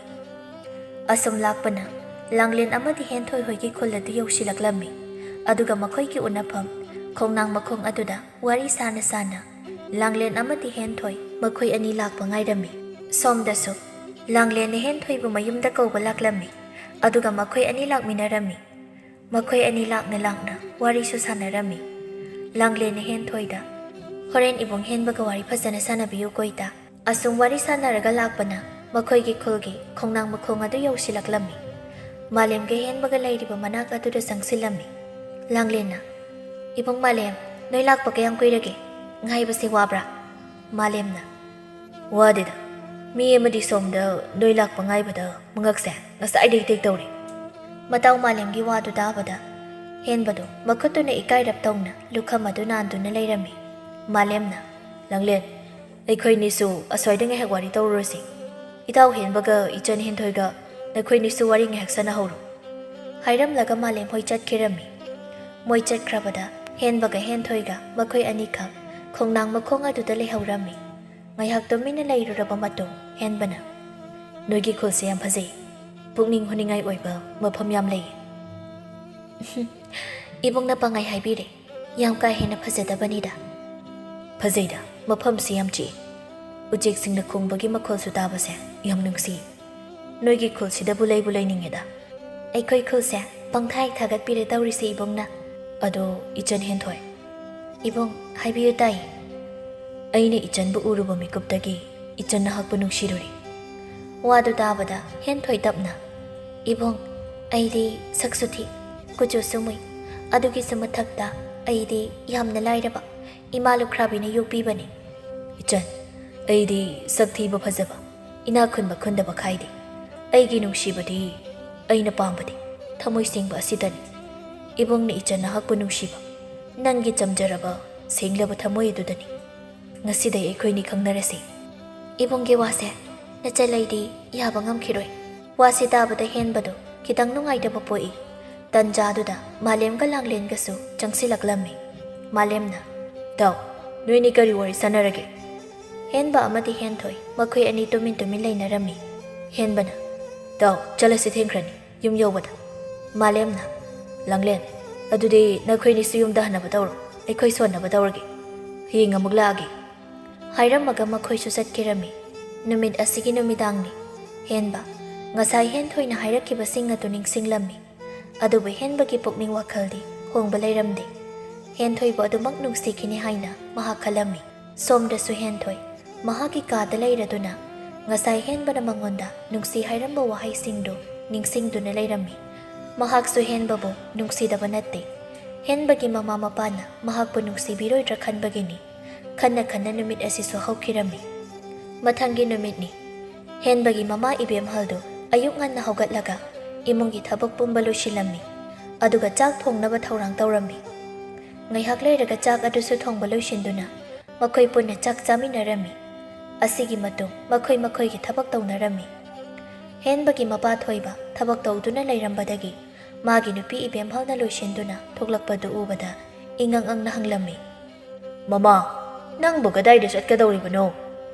ꯑꯁꯨꯝ ꯂꯥꯛꯄꯅ ꯂꯥꯡꯂꯦꯟ ꯑꯃꯗꯤ ꯍꯦꯟꯊꯣꯏ ꯍꯣꯏꯒꯤ ꯈꯨꯜ ꯑꯗꯨ ꯌꯧꯁꯤꯜꯂꯛꯂꯝꯃꯤ꯫ ꯑꯗꯨꯒ ꯃꯈꯣꯏꯒꯤ ꯎꯅꯐꯝ ꯈꯣꯡꯅꯥꯡ ꯃꯈꯣꯡ ꯑꯗꯨꯗ ꯋꯥꯔꯤ ꯁꯥꯅ ꯁꯥꯅ ꯂꯥꯡꯂꯦꯟ ꯑꯃꯗꯤ ꯍꯦꯟꯊꯣꯏ ꯃꯈꯣꯏ ꯑꯅꯤ ꯂꯥꯛꯄ ꯉꯥꯏꯔꯝꯃꯤ꯫ ꯁꯣꯝꯗꯁꯨ ꯂꯥꯡꯂꯦꯟꯅ ꯍꯦꯟꯊꯣꯏꯕꯨ ꯃꯌꯨꯝꯗ ꯀꯧꯕ ꯂꯥꯛꯂꯝꯃꯤ꯫ ꯑꯗꯨꯒ ꯃꯈꯣꯏ ꯑꯅꯤ ꯂꯥꯛꯃꯤꯟꯅꯔꯝꯃꯤ꯫ ꯃꯈꯣꯏ ꯑꯅꯤ ꯂꯥꯛꯅ ꯂꯥꯛꯅ ꯋꯥꯔꯤꯁꯨ ꯁꯥꯟꯅꯔꯝꯃꯤ꯫ ꯂꯥꯡꯂꯦꯟꯅ ꯍꯦꯟꯊꯣꯏꯗ, "ꯍꯣꯔꯦꯟ ꯏꯕꯨꯡ ꯍꯦꯟꯕꯒ ꯋꯥꯔꯤ ꯐꯖꯅ ꯁꯥꯟꯅꯕꯤꯌꯨ ꯀꯣꯏꯇꯥ꯫" ꯑꯁꯨꯝ ꯋꯥꯔꯤ ꯁꯥꯟꯅꯔꯒ ꯂꯥꯛꯄꯅ ꯃꯈꯣꯏꯒꯤ ꯈꯨꯜꯒꯤ ꯈꯣꯡꯅꯥꯡ ꯃꯈꯣꯡ ꯑꯗꯨ ꯌꯧꯁꯤꯜꯂꯛꯂꯝꯃꯤ꯫ ꯃꯥꯂꯦꯝꯒ ꯍꯦꯟꯕꯒ ꯂꯩꯔꯤꯕ ꯃꯅꯥꯛ ꯑꯗꯨꯗ ꯆꯪꯁꯤꯜꯂꯝꯃꯤ꯫ ꯂꯥꯡꯂꯦꯟꯅ, "ꯏꯕꯨꯡ ꯃꯥꯂꯦꯝ, ꯅꯣꯏ ꯂꯥꯛꯄ ꯀꯌꯥꯝ ꯀꯨꯏꯔꯒꯦ? ꯉꯥꯏꯕꯁꯦ ꯋꯥꯕ꯭ꯔꯥ?" ꯃꯥꯂꯦꯝꯅ, "ꯋꯥꯗꯦꯗ꯫ ꯃꯤ ꯑꯃꯗꯤ ꯁꯣꯝꯗ ꯅꯣꯏ ꯂꯥꯛꯄ ꯉꯥꯏꯕꯗ ꯃꯉꯛꯁꯦ ꯉꯁꯥꯏꯗꯩ ꯇꯦꯛ ꯇꯧꯔꯤ꯫" ꯃꯇꯥꯎ ꯃꯥꯂꯦꯝꯒꯤ ꯋꯥꯗꯨ ꯇꯥꯕꯗ ꯍꯦꯟꯕꯗꯨ ꯃꯈꯨꯠꯇꯨꯅ ꯏꯀꯥꯏꯔꯞ ꯇꯧꯅ ꯂꯨꯈꯝ ꯑꯗꯨ ꯅꯥꯟꯗꯨꯅ ꯂꯩꯔꯝꯃꯤ꯫ ꯃꯥꯂꯦꯝꯅ, "ꯂꯥꯡꯂꯦꯟ, ꯑꯩꯈꯣꯏꯅꯤꯁꯨ ꯑꯁ꯭ꯋꯥꯏꯗ ꯉꯥꯏꯍꯥꯛ ꯋꯥꯔꯤ ꯇꯧꯔꯨꯔꯁꯤ꯫ ꯏꯇꯥꯎ ꯍꯦꯟꯕꯒ ꯏꯆꯟ ꯍꯦꯟꯊꯣꯏꯒ ꯅꯈꯣꯏꯅꯤꯁꯨ ꯋꯥꯔꯤ ꯉꯥꯏꯍꯥꯛ ꯁꯥꯟꯅꯍꯧꯔꯣ꯫" ꯍꯥꯏꯔꯝꯂꯒ ꯃꯥꯂꯦꯝ ꯍꯣꯏ ꯆꯠꯈꯤꯔꯝꯃꯤ꯫ ꯃꯣꯏ ꯆꯠꯈ꯭ꯔꯕꯗ ꯍꯦꯟꯕꯒ ꯍꯦꯟꯊꯣꯏꯒ ꯃꯈꯣꯏ ꯑꯅꯤꯈꯛ ꯈꯣꯡꯅꯥꯡ ꯃꯈꯣꯡ ꯑꯗꯨꯗ ꯂꯩꯍꯧꯔꯝꯃꯤ꯫ ꯉꯥꯏꯍꯥꯛ ꯇꯨꯃꯤꯟꯅ ꯂꯩꯔꯨꯔꯕ ꯃꯇꯨꯡ ꯍꯦꯟꯕꯅ, "ꯅꯣꯏꯒꯤ ꯈꯨꯜꯁꯦ ꯌꯥꯝ ꯐꯖꯩ꯫ ꯄꯨꯛꯅꯤꯡ ꯍꯨꯅꯤꯡꯉꯥꯏ ꯑꯣꯏꯕ ꯃꯐꯝ ꯌꯥꯝ ꯂꯩ꯫" "ꯏꯕꯨꯡꯅ ꯄꯪꯍꯥꯏ ꯍꯥꯏꯕꯤꯔꯦ꯫ ꯌꯥꯝ ꯀꯥ ꯍꯦꯟꯅ ꯐꯖꯗꯕꯅꯤꯗ꯫" "ꯐꯖꯩꯗ, ꯃꯐꯝꯁꯤ ꯌꯥꯝ ꯆꯤꯛꯏ꯫ ꯎꯆꯦꯛꯁꯤꯡꯅ ꯈꯣꯡꯕꯒꯤ ꯃꯈꯣꯜꯁꯨ ꯇꯥꯕꯁꯦ ꯌꯥꯝ ꯅꯨꯡꯁꯤ꯫ ꯅꯣꯏꯒꯤ ꯈꯨꯜꯁꯤꯗꯕꯨ ꯂꯩꯕꯨ ꯂꯩꯅꯤꯡꯉꯦꯗ꯫" "ꯑꯩꯈꯣꯏ ꯈꯨꯜꯁꯦ ꯄꯪꯊꯥ ꯍꯦꯛ ꯊꯥꯒꯠꯄꯤꯔꯦ ꯇꯧꯔꯤꯁꯦ ꯏꯕꯨꯡꯅ꯫" "ꯑꯗꯣ ꯏꯆꯟ ꯍꯦꯟꯊꯣꯏ꯫" "ꯏꯕꯨꯡ, ꯍꯥꯏꯕꯤꯌꯨ ꯇꯥꯏ꯫" "ꯑꯩꯅ ꯏꯆꯟꯕꯨ ꯎꯔꯨꯕ ꯃꯤꯀꯨꯞꯇꯒꯤ ꯏꯆꯟ ꯅꯍꯥꯛꯄꯨ ꯅꯨꯡꯁꯤꯔꯨꯔꯦ꯫" ꯋꯥꯗꯨ ꯇꯥꯕꯗ ꯍꯦꯟꯊꯣꯏ ꯇꯞꯅ, "ꯏꯕꯨꯡ, ꯑꯩꯗꯤ ꯁꯛꯁꯨ ꯊꯤ, ꯀꯨꯆꯨꯁꯨ ꯃꯨꯏ, ꯑꯗꯨꯒꯤꯁꯨ ꯃꯊꯛꯇ ꯑꯩꯗꯤ ꯌꯥꯝꯅ ꯂꯥꯏꯔꯕ ꯏꯃꯥ ꯂꯨꯈ꯭ꯔꯥꯕꯤꯅ ꯌꯣꯛꯄꯤꯕꯅꯤ꯫" "ꯏꯆꯟ, ꯑꯩꯗꯤ ꯁꯛ ꯊꯤꯕ ꯐꯖꯕ ꯏꯅꯥꯛ ꯈꯨꯟꯕ ꯈꯨꯟꯗꯕ ꯈꯥꯏꯗꯦ꯫ ꯑꯩꯒꯤ ꯅꯨꯡꯁꯤꯕꯗꯤ, ꯑꯩꯅ ꯄꯥꯝꯕꯗꯤ ꯊꯃꯣꯏ ꯁꯦꯡꯕ ꯑꯁꯤꯗꯅꯤ꯫ ꯏꯕꯨꯡꯅ ꯏꯆꯟ ꯅꯍꯥꯛꯄꯨ ꯅꯨꯡꯁꯤꯕ, ꯅꯪꯒꯤ ꯆꯝꯖꯔꯕ ꯁꯦꯡꯂꯕ ꯊꯃꯣꯏ ꯑꯗꯨꯗꯅꯤ꯫ ꯉꯁꯤꯗꯩ ꯑꯩꯈꯣꯏꯅꯤ ꯈꯪꯅꯔꯁꯤ꯫" "ꯏꯕꯨꯡꯒꯤ ꯋꯥꯁꯦ ꯅꯆꯜ ꯑꯩꯗꯤ ꯌꯥꯕ ꯉꯝꯈꯤꯔꯣꯏ꯫" ꯋꯥꯁꯤ ꯇꯥꯕꯗ ꯍꯦꯟꯕꯗꯣ ꯈꯤꯇꯪ ꯅꯨꯡꯉꯥꯏꯇꯕ ꯄꯣꯛꯏ꯫ ꯇꯟꯖꯥꯗꯨꯗ ꯃꯥꯂꯦꯝꯒ ꯂꯥꯡꯂꯦꯟꯒꯁꯨ ꯆꯪꯁꯤꯜꯂꯛꯂꯝꯃꯤ꯫ ꯃꯥꯂꯦꯝꯅ, "ꯇꯥꯎ, ꯅꯣꯏꯅꯤ ꯀꯔꯤ ꯋꯥꯔꯤ ꯁꯥꯟꯅꯔꯒꯦ?" ꯍꯦꯟꯕ ꯑꯃꯗꯤ ꯍꯦꯟꯊꯣꯏ ꯃꯈꯣꯏ ꯑꯅꯤ ꯇꯨꯃꯤꯟ ꯇꯨꯃꯤꯟ ꯂꯩꯅꯔꯝꯃꯤ꯫ ꯍꯦꯟꯕꯅ, "ꯇꯥꯎ, ꯆꯠꯂꯁꯤ, ꯊꯦꯡꯈ꯭ꯔꯅꯤ ꯌꯨꯝ ꯌꯧꯕꯗ꯫" ꯃꯥꯂꯦꯝꯅ, "ꯂꯥꯡꯂꯦꯟ, ꯑꯗꯨꯗꯤ ꯅꯈꯣꯏꯅꯤꯁꯨ ꯌꯨꯝꯗ ꯍꯟꯅꯕ ꯇꯧꯔꯣ, ꯑꯩꯈꯣꯏ ꯁꯣꯟꯅꯕ ꯇꯧꯔꯒꯦ꯫ ꯍꯌꯦꯡ ꯑꯃꯨꯛ ꯂꯥꯛꯑꯒꯦ" ꯍꯥꯏꯔꯝꯃꯒ ꯃꯈꯣꯏꯁꯨ ꯆꯠꯈꯤꯔꯝꯃꯤ꯫ ꯅꯨꯃꯤꯠ ꯑꯁꯤꯒꯤ ꯅꯨꯃꯤꯗꯥꯡꯅꯤ꯫ ꯍꯦꯟꯕ, ꯉꯁꯥꯏ ꯍꯦꯟꯊꯣꯏꯅ ꯍꯥꯏꯔꯛꯈꯤꯕꯁꯤꯡ ꯑꯗꯨ ꯅꯤꯡꯁꯤꯡꯂꯝꯃꯤ꯫ ꯑꯗꯨꯕꯨ ꯍꯦꯟꯕꯒꯤ ꯄꯨꯛꯅꯤꯡ ꯋꯥꯈꯜꯗꯤ ꯍꯣꯡꯕ ꯂꯩꯔꯝꯗꯦ꯫ ꯍꯦꯟꯊꯣꯏꯕꯨ ꯑꯗꯨꯃꯛ ꯅꯨꯡꯁꯤꯈꯤꯅꯤ ꯍꯥꯏꯅ ꯃꯍꯥꯛ ꯈꯜꯂꯝꯃꯤ꯫ ꯁꯣꯝꯗꯁꯨ ꯍꯦꯟꯊꯣꯏ ꯃꯍꯥꯛꯀꯤ ꯀꯥꯗ ꯂꯩꯔꯗꯨꯅ ꯉꯁꯥꯏ ꯍꯦꯟꯕꯅ ꯃꯉꯣꯟꯗ ꯅꯨꯡꯁꯤ ꯍꯥꯏꯔꯝꯕ ꯋꯥꯍꯩꯁꯤꯡꯗꯨ ꯅꯤꯡꯁꯤꯡꯗꯨꯅ ꯂꯩꯔꯝꯃꯤ꯫ ꯃꯍꯥꯛꯁꯨ ꯍꯦꯟꯕꯕꯨ ꯅꯨꯡꯁꯤꯗꯕ ꯅꯠꯇꯦ꯫ ꯍꯦꯟꯕꯒꯤ ꯃꯃꯥ ꯃꯄꯥꯅ ꯃꯍꯥꯛꯄꯨ ꯅꯨꯡꯁꯤꯕꯤꯔꯣꯏꯗ꯭ꯔꯥ ꯈꯟꯕꯒꯤꯅꯤ꯫ ꯈꯟꯅ ꯈꯟꯅ ꯅꯨꯃꯤꯠ ꯑꯁꯤꯁꯨ ꯍꯧꯈꯤꯔꯝꯃꯤ꯫ ꯃꯊꯪꯒꯤ ꯅꯨꯃꯤꯠꯅꯤ꯫ ꯍꯦꯟꯕꯒꯤ ꯃꯃꯥ ꯏꯕꯦꯝꯍꯜꯗꯨ ꯑꯌꯨꯛ ꯉꯟꯅ ꯍꯧꯒꯠꯂꯒ ꯏꯃꯨꯡꯒꯤ ꯊꯕꯛ ꯄꯨꯝꯕ ꯂꯣꯏꯁꯤꯜꯂꯝꯃꯤ꯫ ꯑꯗꯨꯒ ꯆꯥꯛ ꯊꯣꯡꯅꯕ ꯊꯧꯔꯥꯡ ꯇꯧꯔꯝꯃꯤ꯫ ꯉꯥꯏꯍꯥꯛ ꯂꯩꯔꯒ ꯆꯥꯛ ꯑꯗꯨꯁꯨ ꯊꯣꯡꯕ ꯂꯣꯏꯁꯤꯟꯗꯨꯅ ꯃꯈꯣꯏ ꯄꯨꯟꯅ ꯆꯥꯛ ꯆꯥꯃꯤꯟꯅꯔꯝꯃꯤ꯫ ꯑꯁꯤꯒꯤ ꯃꯇꯨꯡ ꯃꯈꯣꯏ ꯃꯈꯣꯏꯒꯤ ꯊꯕꯛ ꯇꯧꯅꯔꯝꯃꯤ꯫ ꯍꯦꯟꯕꯒꯤ ꯃꯄꯥ ꯊꯣꯏꯕ ꯊꯕꯛ ꯇꯧꯗꯨꯅ ꯂꯩꯔꯝꯕꯗꯒꯤ ꯃꯥꯒꯤ ꯅꯨꯄꯤ ꯏꯕꯦꯝꯍꯜꯅ ꯂꯣꯏꯁꯤꯟꯗꯨꯅ ꯊꯣꯛꯂꯛꯄꯗꯨ ꯎꯕꯗ ꯏꯉꯛ ꯉꯛꯅ ꯍꯪꯂꯝꯃꯤ, "ꯃꯃꯥ, ꯅꯪꯕꯨ ꯀꯗꯥꯏꯗ ꯆꯠꯀꯗꯧꯔꯤꯕꯅꯣ?"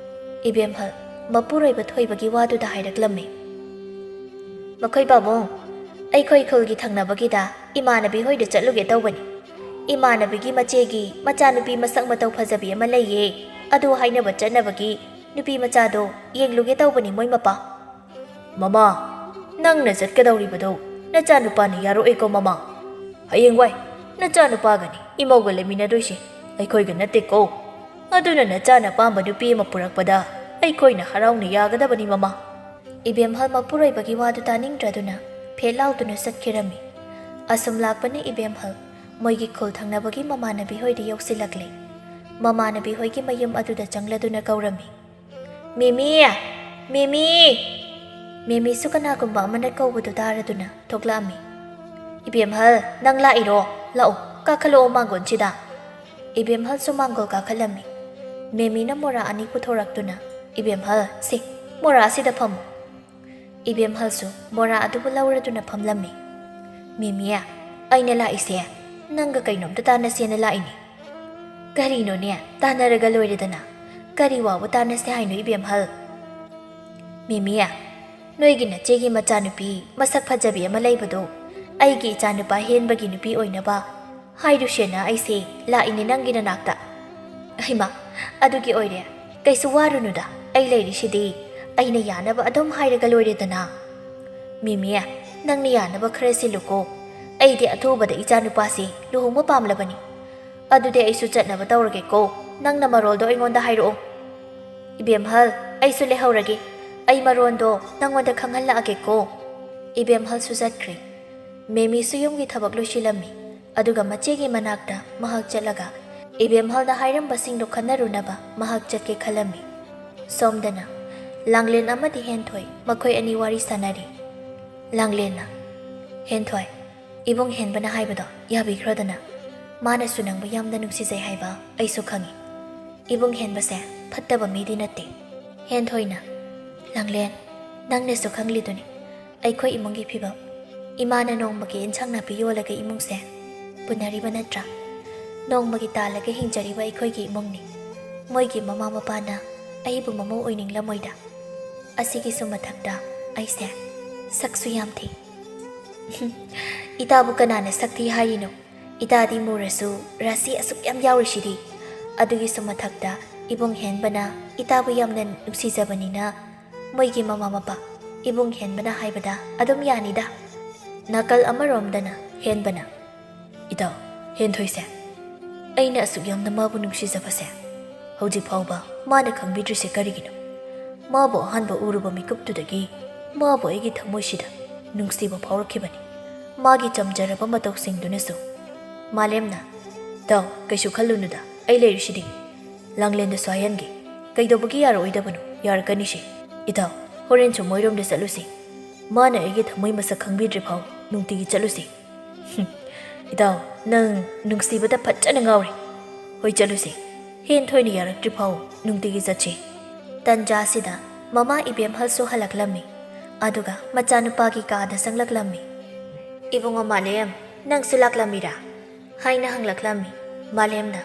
ꯏꯕꯦꯝꯍꯜ ꯃꯄꯨꯔꯣꯏꯕ ꯊꯣꯏꯕꯒꯤ ꯋꯥꯗꯨꯗ ꯍꯥꯏꯔꯛꯂꯝꯃꯤ꯫ "ꯃꯈꯣꯏ ꯄꯥꯕꯨꯡ, ꯑꯩꯈꯣꯏ ꯈꯨꯜꯒꯤ ꯊꯪꯅꯕꯒꯤꯗ ꯏꯃꯥꯟꯅꯕꯤ ꯍꯣꯏꯗ ꯆꯠꯂꯨꯒꯦ ꯇꯧꯕꯅꯤ꯫ ꯏꯃꯥꯟꯅꯕꯤꯒꯤ ꯃꯆꯦꯒꯤ ꯃꯆꯥꯅꯨꯄꯤ ꯃꯁꯛ ꯃꯇꯧ ꯐꯖꯕꯤ ꯑꯃ ꯂꯩꯌꯦ꯫ ꯑꯗꯨ ꯍꯥꯏꯅꯕ ꯆꯠꯅꯕꯒꯤ ꯅꯨꯄꯤ ꯃꯆꯥꯗꯣ ꯌꯦꯡꯂꯨꯒꯦ ꯇꯧꯕꯅꯤ ꯃꯣꯏ ꯃꯄꯥ꯫" "ꯃꯃꯥ, ꯅꯪꯅ ꯆꯠꯀꯗꯧꯔꯤꯕꯗꯣ ꯅꯆꯥꯅꯨꯄꯥꯅ ꯌꯥꯔꯛꯑꯣꯏꯀꯣ ꯃꯃꯥ꯫ ꯍꯌꯦꯡꯋꯥꯏ ꯅꯆꯥꯅꯨꯄꯥꯒꯅꯤ ꯏꯃꯧꯒ ꯂꯩꯃꯤꯟꯅꯗꯣꯏꯁꯦ, ꯑꯩꯈꯣꯏꯒ ꯅꯠꯇꯦꯀꯣ꯫ ꯑꯗꯨꯅ ꯅꯆꯥꯅ ꯑꯄꯥꯝꯕ ꯅꯨꯄꯤ ꯑꯃ ꯄꯨꯔꯛꯄꯗ ꯑꯩꯈꯣꯏꯅ ꯍꯔꯥꯎꯅ ꯌꯥꯒꯗꯕꯅꯤ ꯃꯃꯥ꯫" ꯏꯕꯦꯝꯍꯜ ꯃꯄꯨꯔꯣꯏꯕꯒꯤ ꯋꯥꯗꯨ ꯇꯥꯅꯤꯡꯗ꯭ꯔꯗꯨꯅ ꯐꯦꯠ ꯂꯥꯎꯗꯨꯅ ꯆꯠꯈꯤꯔꯝꯃꯤ꯫ ꯑꯁꯨꯝ ꯂꯥꯛꯄꯅ ꯏꯕꯦꯝꯍꯜ ꯃꯣꯏꯒꯤ ꯈꯨꯜ ꯊꯪꯅꯕꯒꯤ ꯃꯃꯥꯟꯅꯕꯤ ꯍꯣꯏꯗ ꯌꯧꯁꯤꯜꯂꯛꯂꯦ꯫ ꯃꯃꯥꯟꯅꯕꯤ ꯍꯣꯏꯒꯤ ꯃꯌꯨꯝ ꯑꯗꯨꯗ ꯆꯪꯂꯗꯨꯅ ꯀꯧꯔꯝꯃꯤ, "ꯃꯦꯃꯤ! ꯃꯦꯃꯤ!" ꯃꯦꯃꯤꯁꯨ ꯀꯅꯥꯒꯨꯝꯕ ꯑꯃꯅ ꯀꯧꯕꯗꯨ ꯇꯥꯔꯗꯨꯅ ꯊꯣꯛꯂꯛꯑꯝꯃꯤ꯫ "ꯏꯕꯦꯝꯍꯜ, ꯅꯪ ꯂꯥꯛꯏꯔꯣ? ꯂꯥꯛꯑꯣ, ꯀꯥꯈꯠꯂꯛꯑꯣ ꯃꯥꯡꯒꯣꯟꯁꯤꯗ꯫" ꯏꯕꯦꯝꯍꯜꯁꯨ ꯃꯥꯡꯒꯣꯜ ꯀꯥꯈꯠꯂꯝꯃꯤ꯫ ꯃꯦꯃꯤꯅ ꯃꯣꯔꯥ ꯑꯅꯤ ꯄꯨꯊꯣꯔꯛꯇꯨꯅ, "ꯏꯕꯦꯝꯍꯜ, ꯁꯤ, ꯃꯣꯔꯥ ꯑꯁꯤꯗ ꯐꯝꯃꯨ꯫" ꯏꯕꯦꯝꯍꯜꯁꯨ ꯃꯣꯔꯥ ꯑꯗꯨꯕꯨ ꯂꯧꯔꯗꯨꯅ ꯐꯝꯂꯝꯃꯤ꯫ "ꯃꯤꯃꯤ, ꯑꯩꯅ ꯂꯥꯛꯏꯁꯦ ꯅꯪꯒ ꯀꯩꯅꯣꯝꯇ ꯇꯥꯟꯅꯁꯦꯅ ꯂꯥꯛꯏꯅꯦ꯫" "ꯀꯔꯤꯅꯣꯅꯦ? ꯇꯥꯟꯅꯔꯒ ꯂꯣꯏꯔꯦꯗꯅ꯫ ꯀꯔꯤ ꯋꯥꯕꯨ ꯇꯥꯟꯅꯁꯦ ꯍꯥꯏꯅꯣ, ꯏꯕꯦꯝꯍꯜ?" "ꯃꯤꯃꯤ, ꯅꯣꯏꯒꯤ ꯅꯆꯦꯒꯤ ꯃꯆꯥꯅꯨꯄꯤ ꯃꯁꯛ ꯐꯖꯕꯤ ꯑꯃ ꯂꯩꯕꯗꯣ, ꯑꯩꯒꯤ ꯏꯆꯥꯅꯨꯄꯥ ꯍꯦꯟꯕꯒꯤ ꯅꯨꯄꯤ ꯑꯣꯏꯅꯕ ꯍꯥꯏꯔꯨꯁꯦꯅ ꯑꯩꯁꯦ ꯂꯥꯛꯏꯅꯦ ꯅꯪꯒꯤ ꯅꯅꯥꯛꯇ꯫" "ꯍꯩꯃꯥ, ꯑꯗꯨꯒꯤ ꯑꯣꯏꯔꯦ꯫ ꯀꯩꯁꯨ ꯋꯥꯔꯨꯅꯨꯗ, ꯑꯩ ꯂꯩꯔꯤꯁꯤꯗꯤ꯫ ꯑꯩꯅ ꯌꯥꯅꯕ ꯑꯗꯨꯝ ꯍꯥꯏꯔꯒ ꯂꯣꯏꯔꯦꯗꯅ꯫" "ꯃꯤꯃꯤ, ꯅꯪꯅ ꯌꯥꯅꯕ ꯈꯔ ꯁꯤꯜꯂꯨꯀꯣ꯫ ꯑꯩꯗꯤ ꯑꯊꯨꯕꯗ ꯏꯆꯥꯅꯨꯄꯥꯁꯤ ꯂꯨꯍꯣꯡꯕ ꯄꯥꯝꯂꯕꯅꯤ꯫ ꯑꯗꯨꯗꯤ ꯑꯩꯁꯨ ꯆꯠꯅꯕ ꯇꯧꯔꯒꯦꯀꯣ꯫ ꯅꯪꯅ ꯃꯔꯣꯜꯗꯣ ꯑꯩꯉꯣꯟꯗ ꯍꯥꯏꯔꯛꯑꯣ꯫" "ꯏꯕꯦꯝꯍꯜ, ꯑꯩꯁꯨ ꯂꯩꯍꯧꯔꯒꯦ꯫ ꯑꯩ ꯃꯔꯣꯟꯗꯣ ꯅꯪꯉꯣꯟꯗ ꯈꯪꯍꯜꯂꯛꯑꯒꯦꯀꯣ꯫" ꯏꯕꯦꯝꯍꯜꯁꯨ ꯆꯠꯈ꯭ꯔꯦ꯫ ꯃꯦꯃꯤꯁꯨ ꯌꯨꯝꯒꯤ ꯊꯕꯛ ꯂꯣꯏꯁꯤꯜꯂꯝꯃꯤ꯫ ꯑꯗꯨꯒ ꯃꯆꯦꯒꯤ ꯃꯅꯥꯛꯇ ꯃꯍꯥꯛ ꯆꯠꯂꯒ ꯏꯕꯦꯝꯍꯜꯅ ꯍꯥꯏꯔꯝꯕꯁꯤꯡꯗꯣ ꯈꯟꯅꯔꯨꯅꯕ ꯃꯍꯥꯛ ꯆꯠꯀꯦ ꯈꯜꯂꯝꯃꯤ꯫ ꯁꯣꯝꯗꯅ ꯂꯥꯡꯂꯦꯟ ꯑꯃꯗꯤ ꯍꯦꯟꯊꯣꯏ ꯃꯈꯣꯏ ꯑꯅꯤ ꯋꯥꯔꯤ ꯁꯥꯟꯅꯔꯤ꯫ ꯂꯥꯡꯂꯦꯟꯅ, "ꯍꯦꯟꯊꯣꯏ, ꯏꯕꯨꯡ ꯍꯦꯟꯕꯅ ꯍꯥꯏꯕꯗꯣ ꯌꯥꯕꯤꯈ꯭ꯔꯣꯗꯅ꯫ ꯃꯥꯅꯁꯨ ꯅꯪꯕꯨ ꯌꯥꯝꯅ ꯅꯨꯡꯁꯤꯖꯩ ꯍꯥꯏꯕ ꯑꯩꯁꯨ ꯈꯪꯏ꯫ ꯏꯕꯨꯡ ꯍꯦꯟꯕꯁꯦ ꯐꯠꯇꯕ ꯃꯤꯗꯤ ꯅꯠꯇꯦ꯫" ꯍꯦꯟꯊꯣꯏꯅ, "ꯂꯥꯡꯂꯦꯟ, ꯅꯪꯅꯁꯨ ꯈꯪꯂꯤꯗꯨꯅꯤ ꯑꯩꯈꯣꯏ ꯏꯃꯨꯡꯒꯤ ꯐꯤꯕꯝ꯫ ꯏꯃꯥꯅ ꯅꯣꯡꯃꯒꯤ ꯏꯟꯁꯥꯡ ꯅꯥꯄꯤ ꯌꯣꯜꯂꯒ ꯏꯃꯨꯡꯁꯦ ꯄꯨꯅꯔꯤꯕ ꯅꯠꯇ꯭ꯔꯥ? ꯅꯣꯡꯃꯒꯤ ꯇꯥꯜꯂꯒ ꯍꯤꯡꯖꯔꯤꯕ ꯑꯩꯈꯣꯏꯒꯤ ꯏꯃꯨꯡꯅꯤ꯫ ꯃꯣꯏꯒꯤ ꯃꯃꯥ ꯃꯄꯥꯅ ꯑꯩꯕꯨ ꯃꯃꯧ ꯑꯣꯏꯅꯤꯡꯂꯝꯃꯣꯏꯗ꯫ ꯑꯁꯤꯒꯤꯁꯨ ꯃꯊꯛꯇ ꯑꯩꯁꯦ ꯁꯛꯁꯨ ꯌꯥꯝ ꯊꯤ꯫" "ꯏꯇꯥꯕꯨ ꯀꯅꯥꯅ ꯁꯛ ꯊꯤ ꯍꯥꯏꯔꯤꯅꯣ? ꯏꯇꯥꯗꯤ ꯃꯨꯔꯁꯨ ꯔꯥꯁꯤ ꯑꯁꯨꯛ ꯌꯥꯝ ꯌꯥꯎꯔꯤꯁꯤꯗꯤ꯫ ꯑꯗꯨꯒꯤꯁꯨ ꯃꯊꯛꯇ ꯏꯕꯨꯡ ꯍꯦꯟꯕꯅ ꯏꯇꯥꯕꯨ ꯌꯥꯝꯅ ꯅꯨꯡꯁꯤꯖꯕꯅꯤꯅ ꯃꯣꯏꯒꯤ ꯃꯃꯥ ꯃꯄꯥ ꯏꯕꯨꯡ ꯍꯦꯟꯕꯅ ꯍꯥꯏꯕꯗ ꯑꯗꯨꯝ ꯌꯥꯅꯤꯗ꯫" ꯅꯥꯀꯜ ꯑꯃꯔꯣꯝꯗꯅ ꯍꯦꯟꯕꯅ, "ꯏꯇꯥꯎ, ꯍꯦꯟꯊꯣꯏꯁꯦ ꯑꯩꯅ ꯑꯁꯨꯛ ꯌꯥꯝꯅ ꯃꯥꯕꯨ ꯅꯨꯡꯁꯤꯖꯕꯁꯦ ꯍꯧꯖꯤꯛ ꯐꯥꯎꯕ ꯃꯥꯅ ꯈꯪꯕꯤꯗ꯭ꯔꯤꯁꯦ ꯀꯔꯤꯒꯤꯅꯣ? ꯃꯥꯕꯨ ꯑꯍꯥꯟꯕ ꯎꯔꯨꯕ ꯃꯤꯀꯨꯞꯇꯨꯗꯒꯤ ꯃꯥꯕꯨ ꯑꯩꯒꯤ ꯊꯃꯣꯏꯁꯤꯗ ꯅꯨꯡꯁꯤꯕ ꯐꯥꯎꯔꯛꯈꯤꯕꯅꯤ꯫ ꯃꯥꯒꯤ ꯆꯝꯖꯔꯕ ꯃꯇꯧꯁꯤꯡꯗꯨꯅꯁꯨ꯫" ꯃꯥꯂꯦꯝꯅ, "ꯏꯇꯥꯎ, ꯀꯩꯁꯨ ꯈꯜꯂꯨꯅꯨꯗ, ꯑꯩ ꯂꯩꯔꯤꯁꯤꯗꯤ꯫" ꯂꯥꯡꯂꯦꯟꯗꯁꯨ ꯍꯥꯏꯍꯟꯒꯦ꯫ "ꯀꯩꯗꯧꯕꯒꯤ ꯌꯥꯔꯛꯑꯣꯏꯗꯕꯅꯣ? ꯌꯥꯔꯛꯀꯅꯤꯁꯦ꯫ ꯏꯇꯥꯎ, ꯍꯣꯔꯦꯟꯁꯨ ꯃꯣꯏꯔꯣꯝꯗ ꯆꯠꯂꯨꯁꯤ꯫ ꯃꯥꯅ ꯑꯩꯒꯤ ꯊꯃꯣꯏ ꯃꯁꯛ ꯈꯪꯕꯤꯗ꯭ꯔꯤ ꯐꯥꯎ ꯅꯨꯡꯇꯤꯒꯤ ꯆꯠꯂꯨꯁꯤ꯫" "ꯍꯨꯝ, ꯏꯇꯥꯎ, ꯅꯪ ꯅꯨꯡꯁꯤꯕꯗ ꯐꯖꯅ ꯉꯥꯎꯔꯦ꯫ ꯍꯣꯏ, ꯆꯠꯂꯨꯁꯤ꯫ ꯍꯦꯟꯊꯣꯏꯅ ꯌꯥꯔꯛꯇ꯭ꯔꯤ ꯐꯥꯎ ꯅꯨꯡꯇꯤꯒꯤ ꯆꯠꯁꯤ꯫" ꯇꯟꯖꯥꯁꯤꯗ ꯃꯃꯥ ꯏꯕꯦꯝꯍꯜꯁꯨ ꯍꯜꯂꯛꯂꯝꯃꯤ꯫ ꯑꯗꯨꯒ ꯃꯆꯥꯅꯨꯄꯥꯒꯤ ꯀꯥꯗ ꯆꯪꯂꯛꯂꯝꯃꯤ꯫ "ꯏꯕꯨꯡꯉꯣ ꯃꯥꯂꯦꯝ, ꯅꯪꯁꯨ ꯂꯥꯛꯂꯝꯃꯤꯔꯥ?" ꯍꯥꯏꯅ ꯍꯪꯂꯛꯂꯝꯃꯤ꯫ ꯃꯥꯂꯦꯝꯅ,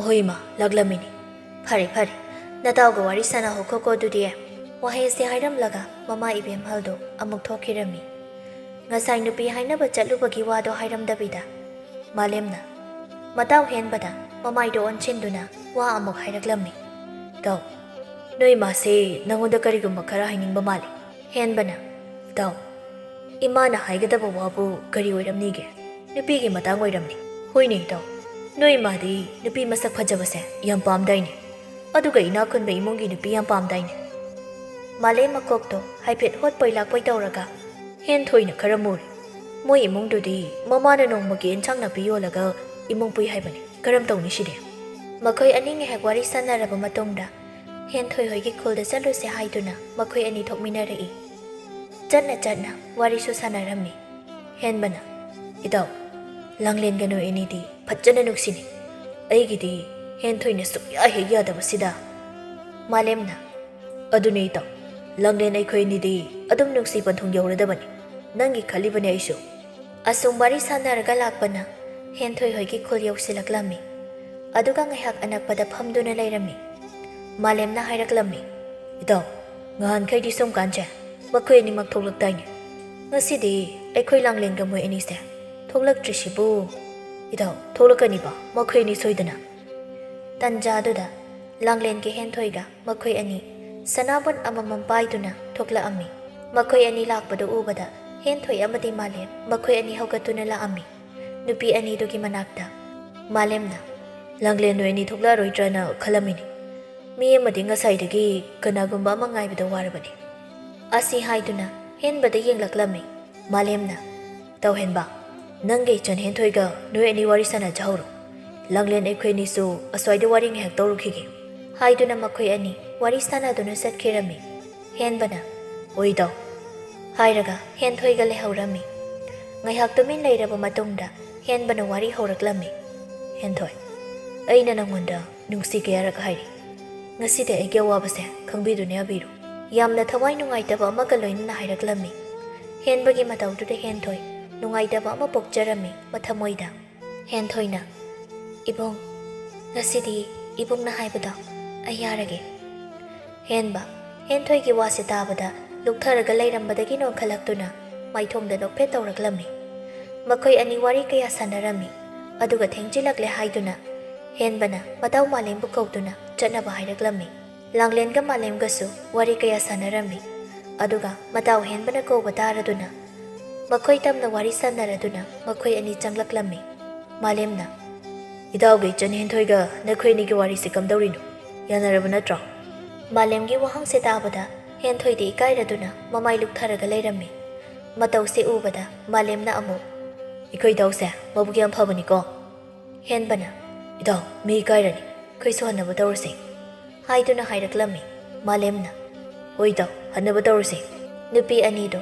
"ꯍꯣꯏ ꯏꯃꯥ, ꯂꯥꯛꯂꯝꯃꯤꯅꯤ꯫ ꯐꯔꯦ ꯐꯔꯦ, ꯅꯇꯥꯎꯒ ꯋꯥꯔꯤ ꯁꯥꯟꯅꯍꯧꯈꯣꯀꯣ ꯑꯗꯨꯗꯤ꯫" ꯋꯥꯍꯩ ꯑꯁꯤ ꯍꯥꯏꯔꯝꯂꯒ ꯃꯃꯥ ꯏꯕꯦꯝꯍꯜꯗꯨ ꯑꯃꯨꯛ ꯊꯣꯛꯈꯤꯔꯝꯃꯤ꯫ ꯉꯁꯥꯏ ꯅꯨꯄꯤ ꯍꯥꯏꯅꯕ ꯆꯠꯂꯨꯕꯒꯤ ꯋꯥꯗꯣ ꯍꯥꯏꯔꯝꯗꯕꯤꯗ ꯃꯥꯂꯦꯝꯅ ꯃꯇꯥꯎ ꯍꯦꯟꯕꯗ ꯃꯃꯥꯏꯗꯣ ꯑꯣꯟꯁꯤꯟꯗꯨꯅ ꯋꯥ ꯑꯃꯨꯛ ꯍꯥꯏꯔꯛꯂꯝꯃꯤ꯫ "ꯏꯇꯥꯎ, ꯅꯣꯏ ꯏꯃꯥꯁꯦ ꯅꯉꯣꯟꯗ ꯀꯔꯤꯒꯨꯝꯕ ꯈꯔ ꯍꯥꯏꯅꯤꯡꯕ ꯃꯥꯜꯂꯤ꯫" ꯍꯦꯟꯕꯅ, "ꯏꯇꯥꯎ, ꯏꯃꯥꯅ ꯍꯥꯏꯒꯗꯕ ꯋꯥꯕꯨ ꯀꯔꯤ ꯑꯣꯏꯔꯝꯅꯤꯒꯦ? ꯅꯨꯄꯤꯒꯤ ꯃꯇꯥꯡ ꯑꯣꯏꯔꯝꯅꯤ꯫" "ꯍꯣꯏꯅꯦ ꯏꯇꯥꯎ, ꯅꯣꯏ ꯏꯃꯥꯗꯤ ꯅꯨꯄꯤ ꯃꯁꯛ ꯐꯖꯕꯁꯦ ꯌꯥꯝ ꯄꯥꯝꯗꯥꯏꯅꯦ꯫ ꯑꯗꯨꯒ ꯏꯅꯥꯛ ꯈꯨꯟꯕ ꯏꯃꯨꯡꯒꯤ ꯅꯨꯄꯤ ꯌꯥꯝ ꯄꯥꯝꯗꯥꯏꯅꯦ꯫" ꯃꯥꯂꯦꯝ ꯃꯀꯣꯛꯇꯣ ꯍꯥꯏꯐꯦꯠ ꯍꯣꯠꯄꯣꯏ ꯂꯥꯛꯄꯣꯏ ꯇꯧꯔꯒ ꯍꯦꯟꯊꯣꯏꯅ ꯈꯔ ꯃꯨꯔꯦ꯫ "ꯃꯣꯏ ꯏꯃꯨꯡꯗꯨꯗꯤ ꯃꯃꯥꯅ ꯅꯣꯡꯃꯒꯤ ꯑꯦꯟꯁꯥꯡ ꯅꯥꯄꯤ ꯌꯣꯜꯂꯒ ꯏꯃꯨꯡ ꯄꯨꯏ ꯍꯥꯏꯕꯅꯤ꯫ ꯀꯔꯝ ꯇꯧꯅꯤ ꯁꯤꯗꯤ?" ꯃꯈꯣꯏ ꯑꯅꯤ ꯉꯥꯏꯍꯥꯛ ꯋꯥꯔꯤ ꯁꯥꯟꯅꯔꯕ ꯃꯇꯨꯡꯗ ꯍꯦꯟꯊꯣꯏ ꯍꯣꯏꯒꯤ ꯈꯨꯜꯗ ꯆꯠꯂꯨꯁꯦ ꯍꯥꯏꯗꯨꯅ ꯃꯈꯣꯏ ꯑꯅꯤ ꯊꯣꯛꯃꯤꯟꯅꯔꯛꯏ꯫ ꯆꯠꯅ ꯆꯠꯅ ꯋꯥꯔꯤꯁꯨ ꯁꯥꯟꯅꯔꯝꯃꯤ꯫ ꯍꯦꯟꯕꯅ, "ꯏꯇꯥꯎ, ꯂꯥꯡꯂꯦꯟꯒ ꯅꯣꯏ ꯑꯅꯤꯗꯤ ꯐꯖꯅ ꯅꯨꯡꯁꯤꯅꯩ꯫ ꯑꯩꯒꯤꯗꯤ ꯍꯦꯟꯊꯣꯏꯅ ꯁꯨꯛꯌꯥ ꯍꯦꯛ ꯌꯥꯗꯕꯁꯤꯗ꯫" ꯃꯥꯂꯦꯝꯅ, "ꯑꯗꯨꯅꯦ ꯏꯇꯥꯎ, ꯂꯥꯡꯂꯦꯟ ꯑꯩꯈꯣꯏ ꯑꯅꯤꯗꯤ ꯑꯗꯨꯝ ꯅꯨꯡꯁꯤ ꯄꯟꯊꯨꯡ ꯌꯧꯔꯗꯕꯅꯤ꯫ ꯅꯪꯒꯤ ꯈꯜꯂꯤꯕꯅꯦ ꯑꯩꯁꯨ꯫" ꯑꯁꯨꯝ ꯋꯥꯔꯤ ꯁꯥꯟꯅꯔꯒ ꯂꯥꯛꯄꯅ ꯍꯦꯟꯊꯣꯏ ꯍꯣꯏꯒꯤ ꯈꯨꯜ ꯌꯧꯁꯤꯜꯂꯛꯂꯝꯃꯤ꯫ ꯑꯗꯨꯒ ꯉꯥꯏꯍꯥꯛ ꯑꯅꯛꯄꯗ ꯐꯝꯗꯨꯅ ꯂꯩꯔꯝꯃꯤ꯫ ꯃꯥꯂꯦꯝꯅ ꯍꯥꯏꯔꯛꯂꯝꯃꯤ, "ꯏꯇꯥꯎ, ꯉꯍꯥꯟꯈꯩꯗꯤ ꯁꯨꯝ ꯀꯥꯟꯁꯦ ꯃꯈꯣꯏ ꯑꯅꯤꯃꯛ ꯊꯣꯛꯂꯛꯇꯥꯏꯅꯦ꯫ ꯉꯁꯤꯗꯤ ꯑꯩꯈꯣꯏ ꯂꯥꯡꯂꯦꯟꯒ ꯃꯣꯏ ꯑꯅꯤꯁꯦ ꯊꯣꯛꯂꯛꯇ꯭ꯔꯤꯁꯤꯕꯨ?" "ꯏꯇꯥꯎ, ꯊꯣꯛꯂꯛꯀꯅꯤꯕ ꯃꯈꯣꯏ ꯑꯅꯤ ꯁꯣꯏꯗꯅ꯫" ꯇꯟꯖꯥꯗꯨꯗ ꯂꯥꯡꯂꯦꯟꯒꯤ ꯍꯦꯟꯊꯣꯏꯒ ꯃꯈꯣꯏ ꯑꯅꯤ ꯁꯅꯥꯕꯨꯟ ꯑꯃꯃꯝ ꯄꯥꯏꯗꯨꯅ ꯊꯣꯛꯂꯛꯑꯝꯃꯤ꯫ ꯃꯈꯣꯏ ꯑꯅꯤ ꯂꯥꯛꯄꯗꯨ ꯎꯕꯗ ꯍꯦꯟꯊꯣꯏ ꯑꯃꯗꯤ ꯃꯥꯂꯦꯝ ꯃꯈꯣꯏ ꯑꯅꯤ ꯍꯧꯒꯠꯇꯨꯅ ꯂꯥꯛꯑꯝꯃꯤ꯫ ꯅꯨꯄꯤ ꯑꯅꯤꯗꯨꯒꯤ ꯃꯅꯥꯛꯇ ꯃꯥꯂꯦꯝꯅ, "ꯂꯥꯡꯂꯦꯟ ꯅꯣꯏ ꯑꯅꯤ ꯊꯣꯛꯂꯛꯑꯔꯣꯏꯗ꯭ꯔꯅ ꯈꯜꯂꯝꯃꯤꯅꯤ꯫ ꯃꯤ ꯑꯃꯗꯤ ꯉꯁꯥꯏꯗꯒꯤ ꯀꯅꯥꯒꯨꯝꯕ ꯑꯃ ꯉꯥꯏꯕꯗ ꯋꯥꯔꯕꯅꯤ꯫" ꯑꯁꯤ ꯍꯥꯏꯗꯨꯅ ꯍꯦꯟꯕꯗ ꯌꯦꯡꯂꯛꯂꯝꯃꯤ꯫ ꯃꯥꯂꯦꯝꯅ, "ꯇꯧꯍꯦꯟꯕ, ꯅꯪꯒ ꯏꯆꯟ ꯍꯦꯟꯊꯣꯏꯒ ꯅꯣꯏ ꯑꯅꯤ ꯋꯥꯔꯤ ꯁꯥꯟꯅꯖꯍꯧꯔꯣ꯫ ꯂꯥꯡꯂꯦꯟ ꯑꯩꯈꯣꯏ ꯑꯅꯤꯁꯨ ꯑꯁ꯭ꯋꯥꯏꯗ ꯋꯥꯔꯤ ꯉꯥꯏꯍꯥꯛ ꯇꯧꯔꯨꯈꯤꯒꯦ," ꯍꯥꯏꯗꯨꯅ ꯃꯈꯣꯏ ꯑꯅꯤ ꯋꯥꯔꯤ ꯁꯥꯟꯅꯗꯨꯅ ꯆꯠꯈꯤꯔꯝꯃꯤ꯫ ꯍꯦꯟꯕꯅ, "ꯑꯣꯏꯗꯧ," ꯍꯥꯏꯔꯒ ꯍꯦꯟꯊꯣꯏꯒ ꯂꯩꯍꯧꯔꯝꯃꯤ꯫ ꯉꯥꯏꯍꯥꯛ ꯇꯨꯃꯤꯟ ꯂꯩꯔꯕ ꯃꯇꯨꯡꯗ ꯍꯦꯟꯕꯅ ꯋꯥꯔꯤ ꯍꯧꯔꯛꯂꯝꯃꯤ꯫ "ꯍꯦꯟꯊꯣꯏ, ꯑꯩꯅ ꯅꯪꯉꯣꯟꯗ ꯅꯨꯡꯁꯤ ꯀꯌꯥꯔꯛ ꯍꯥꯏꯔꯤ꯫ ꯉꯁꯤꯗꯤ ꯑꯩꯒꯤ ꯑꯋꯥꯕꯁꯦ ꯈꯪꯕꯤꯗꯨꯅ ꯌꯥꯕꯤꯔꯣ꯫" ꯌꯥꯝꯅ ꯊꯋꯥꯏ ꯅꯨꯡꯉꯥꯏꯇꯕ ꯑꯃꯒ ꯂꯣꯏꯅꯅ ꯍꯥꯏꯔꯛꯂꯝꯃꯤ꯫ ꯍꯦꯟꯕꯒꯤ ꯃꯇꯧꯗꯨꯗ ꯍꯦꯟꯊꯣꯏ ꯅꯨꯡꯉꯥꯏꯇꯕ ꯑꯃ ꯄꯣꯛꯆꯔꯝꯃꯤ ꯃꯊꯃꯣꯏꯗ꯫ ꯍꯦꯟꯊꯣꯏꯅ, "ꯏꯕꯨꯡ, ꯉꯁꯤꯗꯤ ꯏꯕꯨꯡꯅ ꯍꯥꯏꯕꯗꯣ ꯑꯩ ꯌꯥꯔꯒꯦ꯫" ꯍꯦꯟꯕ, ꯍꯦꯟꯊꯣꯏꯒꯤ ꯋꯥꯁꯦ ꯇꯥꯕꯗ ꯂꯨꯞꯊꯔꯒ ꯂꯩꯔꯝꯕꯗꯒꯤ ꯅꯣꯟꯈꯠꯂꯛꯇꯨꯅ ꯃꯥꯏꯊꯣꯡꯗ ꯅꯣꯛꯐꯦꯠ ꯇꯧꯔꯛꯂꯝꯃꯤ꯫ ꯃꯈꯣꯏ ꯑꯅꯤ ꯋꯥꯔꯤ ꯀꯌꯥ ꯁꯥꯟꯅꯔꯝꯃꯤ꯫ ꯑꯗꯨꯒ ꯊꯦꯡꯖꯤꯜꯂꯛꯂꯦ ꯍꯥꯏꯗꯨꯅ ꯍꯦꯟꯕꯅ ꯃꯇꯥꯎ ꯃꯥꯂꯦꯝꯕꯨ ꯀꯧꯗꯨꯅ ꯆꯠꯅꯕ ꯍꯥꯏꯔꯛꯂꯝꯃꯤ꯫ ꯂꯥꯡꯂꯦꯟꯒ ꯃꯥꯂꯦꯝꯒꯁꯨ ꯋꯥꯔꯤ ꯀꯌꯥ ꯁꯥꯟꯅꯔꯝꯃꯤ꯫ ꯑꯗꯨꯒ ꯃꯇꯥꯎ ꯍꯦꯟꯕꯅ ꯀꯧꯕ ꯇꯥꯔꯗꯨꯅ ꯃꯈꯣꯏ ꯇꯝꯅ ꯋꯥꯔꯤ ꯁꯥꯟꯅꯔꯗꯨꯅ ꯃꯈꯣꯏ ꯑꯅꯤ ꯆꯪꯂꯛꯂꯝꯃꯤ꯫ ꯃꯥꯂꯦꯝꯅ, "ꯏꯇꯥꯎꯒꯤ ꯏꯆꯟ ꯍꯦꯟꯊꯣꯏꯒ ꯅꯈꯣꯏ ꯑꯅꯤꯒꯤ ꯋꯥꯔꯤꯁꯤ ꯀꯝꯗꯧꯔꯤꯅꯣ? ꯌꯥꯅꯔꯕ ꯅꯠꯇ꯭ꯔꯣ?" ꯃꯥꯂꯦꯝꯒꯤ ꯋꯥꯍꯪꯁꯦ ꯇꯥꯕꯗ ꯍꯦꯟꯊꯣꯏꯗꯤ ꯏꯀꯥꯏꯔꯗꯨꯅ ꯃꯃꯥꯏ ꯂꯨꯞꯊꯔꯒ ꯂꯩꯔꯝꯃꯤ꯫ ꯃꯇꯧꯁꯦ ꯎꯕꯗ ꯃꯥꯂꯦꯝꯅ ꯑꯃꯨꯛ, "ꯑꯩꯈꯣꯏ ꯏꯇꯥꯎꯁꯦ ꯃꯕꯨꯛ ꯌꯥꯝ ꯐꯕꯅꯤꯀꯣ꯫" ꯍꯦꯟꯕꯅ, "ꯏꯇꯥꯎ, ꯃꯤ ꯏꯀꯥꯏꯔꯅꯤ, ꯑꯩꯈꯣꯏꯁꯨ ꯍꯟꯅꯕ ꯇꯧꯔꯁꯤ," ꯍꯥꯏꯗꯨꯅ ꯍꯥꯏꯔꯛꯂꯝꯃꯤ꯫ ꯃꯥꯂꯦꯝꯅ, "ꯍꯣꯏ ꯏꯇꯥꯎ, ꯍꯟꯅꯕ ꯇꯧꯔꯁꯤ꯫" ꯅꯨꯄꯤ ꯑꯅꯤꯗꯨ,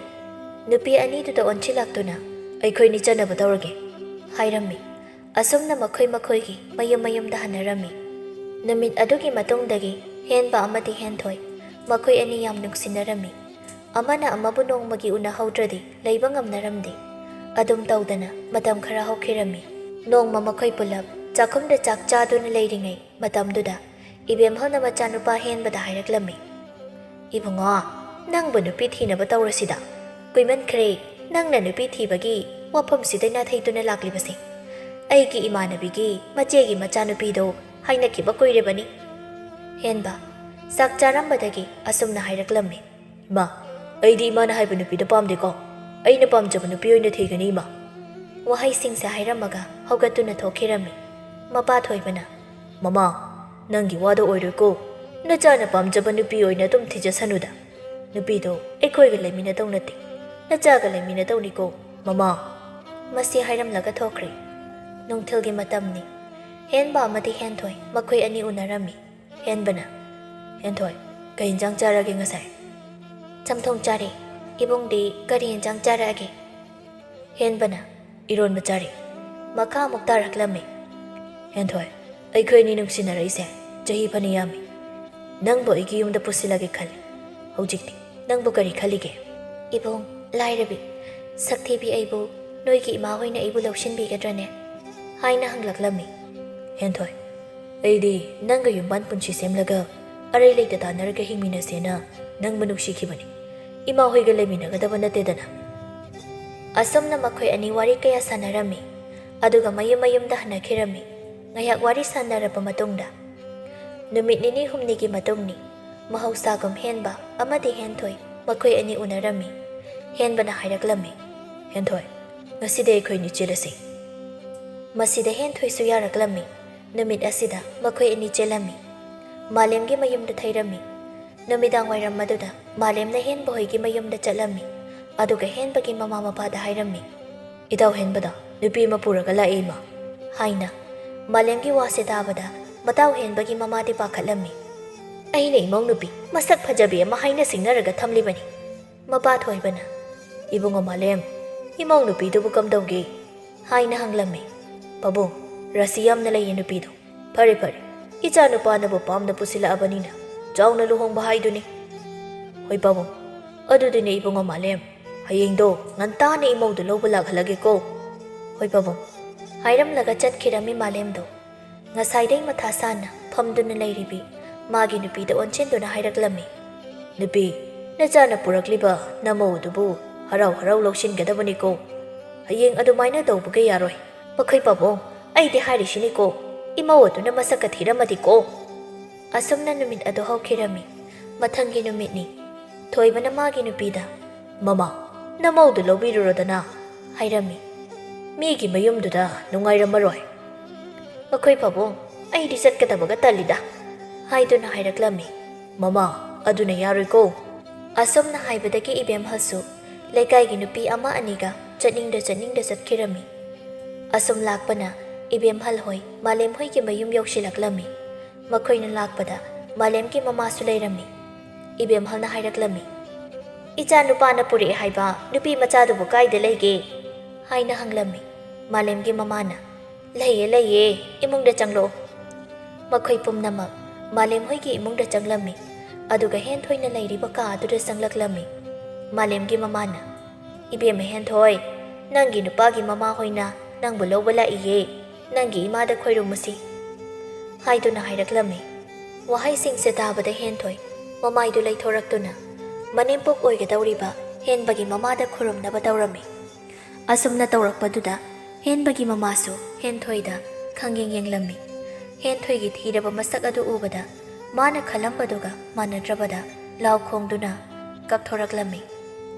ꯅꯨꯄꯤ ꯑꯅꯤꯗꯨꯗ ꯑꯣꯟꯁꯤꯜꯂꯛꯇꯨꯅ, "ꯑꯩꯈꯣꯏꯅꯤ ꯆꯠꯅꯕ ꯇꯧꯔꯒꯦ," ꯍꯥꯏꯔꯝꯃꯤ꯫ ꯑꯁꯨꯝꯅ ꯃꯈꯣꯏ ꯃꯈꯣꯏꯒꯤ ꯃꯌꯨꯝ ꯃꯌꯨꯝꯗ ꯍꯟꯅꯔꯝꯃꯤ꯫ ꯅꯨꯃꯤꯠ ꯑꯗꯨꯒꯤ ꯃꯇꯨꯡꯗꯒꯤ ꯍꯦꯟꯕ ꯑꯃꯗꯤ ꯍꯦꯟꯊꯣꯏ ꯃꯈꯣꯏ ꯑꯅꯤ ꯌꯥꯝ ꯅꯨꯡꯁꯤꯅꯔꯝꯃꯤ꯫ ꯑꯃꯅ ꯑꯃꯕꯨ ꯅꯣꯡꯃꯒꯤ ꯎꯅꯍꯧꯗ꯭ꯔꯗꯤ ꯂꯩꯕ ꯉꯝꯅꯔꯝꯗꯦ꯫ ꯑꯗꯨꯝ ꯇꯧꯗꯅ ꯃꯇꯝ ꯈꯔ ꯍꯧꯈꯤꯔꯝꯃꯤ꯫ ꯅꯣꯡꯃ ꯃꯈꯣꯏ ꯄꯨꯂꯞ ꯆꯥꯛꯈꯨꯝꯗ ꯆꯥꯛ ꯆꯥꯗꯨꯅ ꯂꯩꯔꯤꯉꯩ ꯃꯇꯝꯗꯨꯗ ꯏꯕꯦꯝꯍꯜꯅ ꯃꯆꯥꯅꯨꯄꯥ ꯍꯦꯟꯕꯗ ꯍꯥꯏꯔꯛꯂꯝꯃꯤ, "ꯏꯕꯨꯡꯉꯣ, ꯅꯪꯕꯨ ꯅꯨꯄꯤ ꯊꯤꯅꯕ ꯇꯧꯔꯁꯤꯗ꯫ ꯀꯨꯏꯃꯟꯈ꯭ꯔꯦ ꯅꯪꯅ ꯅꯨꯄꯤ ꯊꯤꯕꯒꯤ ꯋꯥꯐꯝꯁꯤꯗ ꯅꯥꯊꯩꯗꯨꯅ ꯂꯥꯛꯂꯤꯕꯁꯦ꯫ ꯑꯩꯒꯤ ꯏꯃꯥꯟꯅꯕꯤꯒꯤ ꯃꯆꯦꯒꯤ ꯃꯆꯥꯅꯨꯄꯤꯗꯣ ꯍꯥꯏꯅꯈꯤꯕ ꯀꯨꯏꯔꯕꯅꯤ꯫" ꯍꯦꯟꯕ ꯆꯥꯛ ꯆꯥꯔꯝꯕꯗꯒꯤ ꯑꯁꯨꯝꯅ ꯍꯥꯏꯔꯛꯂꯝꯃꯤ, "ꯏꯃꯥ, ꯑꯩꯗꯤ ꯏꯃꯥꯅ ꯍꯥꯏꯕ ꯅꯨꯄꯤꯗꯣ ꯄꯥꯝꯗꯦꯀꯣ꯫ ꯑꯩꯅ ꯄꯥꯝꯖꯕ ꯅꯨꯄꯤ ꯑꯣꯏꯅ ꯊꯤꯒꯅꯤ, ꯏꯃꯥ꯫" ꯋꯥꯍꯩꯁꯤꯡꯁꯦ ꯍꯥꯏꯔꯝꯃꯒ ꯍꯧꯒꯠꯇꯨꯅ ꯊꯣꯛꯈꯤꯔꯝꯃꯤ꯫ ꯃꯄꯥ ꯊꯣꯏꯕꯅ, "ꯃꯃꯥ, ꯅꯪꯒꯤ ꯋꯥꯗꯣ ꯑꯣꯏꯔꯣꯏꯀꯣ꯫ ꯅꯆꯥꯅ ꯄꯥꯝꯖꯕ ꯅꯨꯄꯤ ꯑꯣꯏꯅ ꯑꯗꯨꯝ ꯊꯤꯖꯁꯅꯨꯗ꯫ ꯅꯨꯄꯤꯗꯣ ꯑꯩꯈꯣꯏꯒ ꯂꯩꯃꯤꯟꯅꯗꯧ ꯅꯠꯇꯦ, ꯅꯆꯥꯒ ꯂꯩꯃꯤꯟꯅꯗꯧꯅꯤꯀꯣ, ꯃꯃꯥ꯫" ꯃꯁꯤ ꯍꯥꯏꯔꯝꯂꯒ ꯊꯣꯛꯈ꯭ꯔꯦ꯫ ꯅꯨꯡꯊꯤꯜꯒꯤ ꯃꯇꯝꯅꯤ꯫ ꯍꯦꯟꯕ ꯑꯃꯗꯤ ꯍꯦꯟꯊꯣꯏ ꯃꯈꯣꯏ ꯑꯅꯤ ꯎꯅꯔꯝꯃꯤ꯫ ꯍꯦꯟꯕꯅ, "ꯍꯦꯟꯊꯣꯏ, ꯀꯩ ꯏꯟꯖꯥꯡ ꯆꯥꯔꯒꯦ ꯉꯁꯥꯏ?" "ꯆꯝꯊꯣꯡ ꯆꯥꯔꯦ꯫ ꯏꯕꯨꯡꯗꯤ ꯀꯔꯤ ꯏꯟꯖꯥꯡ ꯆꯥꯔꯛꯑꯒꯦ?" ꯍꯦꯟꯕꯅ, "ꯏꯔꯣꯟꯕ ꯆꯥꯔꯦ꯫" ꯃꯈꯥ ꯑꯃꯨꯛ ꯇꯥꯔꯛꯂꯝꯃꯤ꯫ "ꯍꯦꯟꯊꯣꯏ, ꯑꯩꯈꯣꯏ ꯑꯅꯤ ꯅꯨꯡꯁꯤꯅꯔꯛꯏꯁꯦ ꯆꯍꯤ ꯐꯅ ꯌꯥꯝꯃꯤ꯫ ꯅꯪꯕꯨ ꯑꯩꯒꯤ ꯌꯨꯝꯗ ꯄꯨꯁꯤꯜꯂꯒꯦ ꯈꯜꯂꯤ꯫ ꯍꯧꯖꯤꯛꯇꯤ ꯅꯪꯕꯨ ꯀꯔꯤ ꯈꯜꯂꯤꯒꯦ?" "ꯏꯕꯨꯡ, ꯂꯥꯏꯔꯕꯤ, ꯁꯛꯊꯤꯕꯤ ꯑꯩꯕꯨ "ꯅꯣꯏꯒꯤ ꯏꯃꯥ ꯍꯣꯏꯅ ꯑꯩꯕꯨ ꯂꯧꯁꯤꯟꯕꯤꯒꯗ꯭ꯔꯅꯦ?" ꯍꯥꯏꯅ ꯍꯪꯂꯛꯂꯝꯃꯤ꯫ "ꯍꯦꯟꯊꯣꯏ, ꯑꯩꯗꯤ ꯅꯪꯒ ꯌꯨꯝꯕꯥꯟ ꯄꯨꯟꯁꯤ ꯁꯦꯝꯂꯒ ꯑꯔꯩ ꯂꯩꯇ ꯇꯥꯟꯅꯔꯒ ꯍꯤꯡꯃꯤꯟꯅꯁꯦꯅ ꯅꯪꯕꯨ ꯅꯨꯡꯁꯤꯈꯤꯕꯅꯤ꯫ ꯏꯃꯥ ꯍꯣꯏꯒ ꯂꯩꯃꯤꯟꯅꯒꯗꯕ ꯅꯠꯇꯦꯗꯅ?" ꯑꯁꯨꯝꯅ ꯃꯈꯣꯏ ꯑꯅꯤ ꯋꯥꯔꯤ ꯀꯌꯥ ꯁꯥꯟꯅꯔꯝꯃꯤ꯫ ꯑꯗꯨꯒ ꯃꯌꯨꯝ ꯃꯌꯨꯝꯗ ꯍꯟꯅꯈꯤꯔꯝꯃꯤ꯫ ꯉꯥꯏꯍꯥꯛ ꯋꯥꯔꯤ ꯁꯥꯟꯅꯔꯕ ꯃꯇꯨꯡꯗ, ꯅꯨꯃꯤꯠ ꯅꯤꯅꯤ ꯍꯨꯝꯅꯤꯒꯤ ꯃꯇꯨꯡꯅꯤ꯫ ꯃꯍꯧꯁꯥꯒꯨꯝ ꯍꯦꯟꯕ ꯑꯃꯗꯤ ꯍꯦꯟꯊꯣꯏ ꯃꯈꯣꯏ ꯑꯅꯤ ꯎꯅꯔꯝꯃꯤ꯫ ꯍꯦꯟꯕꯅ ꯍꯥꯏꯔꯛꯂꯝꯃꯤ, "ꯍꯦꯟꯊꯣꯏ, ꯉꯁꯤꯗꯤ ꯑꯩꯈꯣꯏꯅꯤ ꯆꯦꯜꯂꯁꯤ꯫" ꯃꯁꯤꯗ ꯍꯦꯟꯊꯣꯏꯁꯨ ꯌꯥꯔꯛꯂꯝꯃꯤ꯫ ꯅꯨꯃꯤꯠ ꯑꯁꯤꯗ ꯃꯈꯣꯏ ꯑꯅꯤ ꯆꯦꯜꯂꯝꯃꯤ꯫ ꯃꯥꯂꯦꯝꯒꯤ ꯃꯌꯨꯝꯗ ꯊꯩꯔꯝꯃꯤ꯫ ꯅꯨꯃꯤꯗꯥꯡ ꯋꯥꯏꯔꯝ ꯑꯗꯨꯗ ꯃꯥꯂꯦꯝꯅ ꯍꯦꯟꯕ ꯍꯣꯏꯒꯤ ꯃꯌꯨꯝꯗ ꯆꯠꯂꯝꯃꯤ꯫ ꯑꯗꯨꯒ ꯍꯦꯟꯕꯒꯤ ꯃꯃꯥ ꯃꯄꯥꯗ ꯍꯥꯏꯔꯝꯃꯤ, "ꯏꯇꯥꯎ ꯍꯦꯟꯕꯗ ꯅꯨꯄꯤ ꯑꯃ ꯄꯨꯔꯒ ꯂꯥꯛꯑꯦ, ꯏꯃꯥ," ꯍꯥꯏꯅ꯫ ꯃꯥꯂꯦꯝꯒꯤ ꯋꯥꯁꯦ ꯇꯥꯕꯗ ꯃꯇꯥꯎ ꯍꯦꯟꯕꯒꯤ ꯃꯃꯥꯗꯤ ꯄꯥꯈꯠꯂꯝꯃꯤ꯫ "ꯑꯩꯅ ꯏꯃꯧ ꯅꯨꯄꯤ ꯃꯁꯛ ꯐꯖꯕꯤ ꯑꯃ ꯍꯥꯏꯅ ꯁꯤꯡꯅꯔꯒ ꯊꯝꯂꯤꯕꯅꯤ꯫" ꯃꯄꯥ ꯊꯣꯏꯕꯅ, "ꯏꯕꯨꯡꯉꯣ ꯃꯥꯂꯦꯝ, ꯏꯃꯧ ꯅꯨꯄꯤꯗꯨꯕꯨ ꯀꯝꯗꯧꯒꯦ?" ꯍꯥꯏꯅ ꯍꯪꯂꯝꯃꯤ꯫ "ꯄꯥꯕꯨꯡ, ꯔꯥꯁꯤ ꯌꯥꯝꯅ ꯂꯩꯌꯦ ꯅꯨꯄꯤꯗꯣ꯫ ꯐꯔꯦ ꯐꯔꯦ, ꯏꯆꯥ ꯅꯨꯄꯥꯅꯕꯨ ꯄꯥꯝꯅ ꯄꯨꯁꯤꯜꯂꯛꯑꯕꯅꯤꯅ ꯆꯥꯎꯅ ꯂꯨꯍꯣꯡꯕ ꯍꯥꯏꯗꯨꯅꯤ꯫" "ꯍꯣꯏ ꯄꯥꯕꯨꯡ, ꯑꯗꯨꯗꯤꯅꯦ ꯏꯕꯨꯡꯉꯣ ꯃꯥꯂꯦꯝ, ꯍꯌꯦꯡꯗꯣ ꯉꯟꯇꯥꯅ ꯏꯃꯧꯗꯨ ꯂꯧꯕ ꯂꯥꯛꯍꯜꯂꯒꯦꯀꯣ꯫" "ꯍꯣꯏ ꯄꯥꯕꯨꯡ," ꯍꯥꯏꯔꯝꯂꯒ ꯆꯠꯈꯤꯔꯝꯃꯤ ꯃꯥꯂꯦꯝꯗꯣ꯫ ꯉꯁꯥꯏꯗꯩ ꯃꯊꯥ ꯁꯥꯅ ꯐꯝꯗꯨꯅ ꯂꯩꯔꯤꯕꯤ ꯃꯥꯒꯤ ꯅꯨꯄꯤꯗ ꯑꯣꯟꯁꯤꯟꯗꯨꯅ ꯍꯥꯏꯔꯛꯂꯝꯃꯤ, "ꯅꯨꯄꯤ, ꯅꯆꯥꯅ ꯄꯨꯔꯛꯂꯤꯕ ꯅꯃꯧ ꯑꯗꯨꯕꯨ ꯍꯔꯥꯎ ꯍꯔꯥꯎ ꯂꯧꯁꯤꯟꯒꯗꯕꯅꯤꯀꯣ꯫ ꯍꯌꯦꯡ ꯑꯗꯨꯃꯥꯏꯅ ꯇꯧꯕꯒ ꯌꯥꯔꯣꯏ꯫ ꯃꯈꯣꯏ ꯄꯥꯕꯨꯡ, ꯑꯩꯗꯤ ꯍꯥꯏꯔꯤꯁꯤꯅꯤꯀꯣ, ꯏꯃꯧ ꯑꯗꯨꯅ ꯃꯁꯛꯀ ꯊꯤꯔꯝꯃꯗꯤꯀꯣ꯫" ꯑꯁꯨꯝꯅ ꯅꯨꯃꯤꯠ ꯑꯗꯨ ꯍꯧꯈꯤꯔꯝꯃꯤ꯫ ꯃꯊꯪꯒꯤ ꯅꯨꯃꯤꯠꯅꯤ꯫ ꯊꯣꯏꯕꯅ ꯃꯥꯒꯤ ꯅꯨꯄꯤꯗ, "ꯃꯃꯥ, ꯅꯃꯧꯗꯨ ꯂꯧꯕꯤꯔꯨꯔꯣꯗꯅ," ꯍꯥꯏꯔꯝꯃꯤ꯫ "ꯃꯤꯒꯤ ꯃꯌꯨꯝꯗꯨꯗ ꯅꯨꯡꯉꯥꯏꯔꯝꯃꯔꯣꯏ꯫" "ꯃꯈꯣꯏ ꯄꯥꯕꯨꯡ, ꯑꯩꯗꯤ ꯆꯠꯀꯗꯕꯒ ꯇꯜꯂꯤꯗ," ꯍꯥꯏꯗꯨꯅ ꯍꯥꯏꯔꯛꯂꯝꯃꯤ꯫ "ꯃꯃꯥ, ꯑꯗꯨꯅ ꯌꯥꯔꯣꯏꯀꯣ꯫" ꯑꯁꯨꯝꯅ ꯍꯥꯏꯕꯗꯒꯤ ꯏꯕꯦꯝꯍꯜꯁꯨ ꯂꯩꯀꯥꯏꯒꯤ ꯅꯨꯄꯤ ꯑꯃ ꯑꯅꯤꯒ ꯆꯠꯅꯤꯡꯗ ꯆꯠꯅꯤꯡꯗ ꯆꯠꯈꯤꯔꯝꯃꯤ꯫ ꯑꯁꯨꯝ ꯂꯥꯛꯄꯅ ꯏꯕꯦꯝꯍꯜ ꯍꯣꯏ ꯃꯥꯂꯦꯝ ꯍꯣꯏꯒꯤ ꯃꯌꯨꯝ ꯌꯧꯁꯤꯜꯂꯛꯂꯝꯃꯤ꯫ ꯃꯈꯣꯏꯅ ꯂꯥꯛꯄꯗ ꯃꯥꯂꯦꯝꯒꯤ ꯃꯃꯥꯁꯨ ꯂꯩꯔꯝꯃꯤ꯫ ꯏꯕꯦꯝꯍꯜꯅ ꯍꯥꯏꯔꯛꯂꯝꯃꯤ, "ꯏꯆꯥ ꯅꯨꯄꯥꯅ ꯄꯨꯔꯛꯑꯦ ꯍꯥꯏꯕ ꯅꯨꯄꯤ ꯃꯆꯥꯗꯨꯕꯨ ꯀꯥꯏꯗ ꯂꯩꯒꯦ?" ꯍꯥꯏꯅ ꯍꯪꯂꯝꯃꯤ꯫ ꯃꯥꯂꯦꯝꯒꯤ ꯃꯃꯥꯅ, "ꯂꯩꯌꯦ, ꯂꯩꯌꯦ, ꯏꯃꯨꯡꯗ ꯆꯪꯂꯛꯑꯣ꯫" ꯃꯈꯣꯏ ꯄꯨꯝꯅꯃꯛ ꯃꯥꯂꯦꯝ ꯍꯣꯏꯒꯤ ꯏꯃꯨꯡꯗ ꯆꯪꯂꯝꯃꯤ꯫ ꯑꯗꯨꯒ ꯍꯦꯟꯊꯣꯏꯅ ꯂꯩꯔꯤꯕ ꯀꯥ ꯑꯗꯨꯗ ꯆꯪꯂꯛꯂꯝꯃꯤ꯫ ꯃꯥꯂꯦꯝꯒꯤ ꯃꯃꯥꯅ, "ꯏꯕꯦꯝꯃ ꯍꯦꯟꯊꯣꯏ, "ꯅꯪꯒꯤ ꯅꯨꯄꯥꯒꯤ ꯃꯃꯥꯍꯣꯏꯅ ꯅꯪꯕꯨ ꯂꯧꯕ ꯂꯥꯛꯏꯌꯦ, ꯅꯪꯒꯤ ꯏꯃꯥꯗ ꯈꯣꯏꯔꯨꯝꯃꯨꯁꯤ" ꯍꯥꯏꯗꯨꯅ ꯍꯥꯏꯔꯛꯂꯝꯃꯤ꯫ ꯋꯥꯍꯩꯁꯤꯡꯁꯦ ꯇꯥꯕꯗ ꯍꯦꯟꯊꯣꯏ ꯃꯃꯥꯏꯗꯨ ꯂꯩꯊꯣꯔꯛꯇꯨꯅ ꯃꯅꯦꯝꯄꯣꯛ ꯑꯣꯏꯒꯗꯧꯔꯤꯕ ꯍꯦꯟꯕꯒꯤ ꯃꯃꯥꯗ ꯈꯨꯔꯨꯝꯅꯕ ꯇꯧꯔꯝꯃꯤ꯫ ꯑꯁꯨꯝꯅ ꯇꯧꯔꯛꯄꯗꯨꯗ ꯍꯦꯟꯕꯒꯤ ꯃꯃꯥꯁꯨ ꯍꯦꯟꯊꯣꯏꯗ ꯈꯪꯌꯦꯡ ꯌꯦꯡꯂꯝꯃꯤ꯫ ꯍꯦꯟꯊꯣꯏꯒꯤ ꯊꯤꯔꯕ ꯃꯁꯛ ꯑꯗꯨ ꯎꯕꯗ ꯃꯥꯅ ꯈꯜꯂꯝꯕꯗꯨꯒ ꯃꯥꯟꯅꯗ꯭ꯔꯕꯗ ꯂꯥꯎ ꯈꯣꯡꯗꯨꯅ ꯀꯞꯊꯣꯔꯛꯂꯝꯃꯤ꯫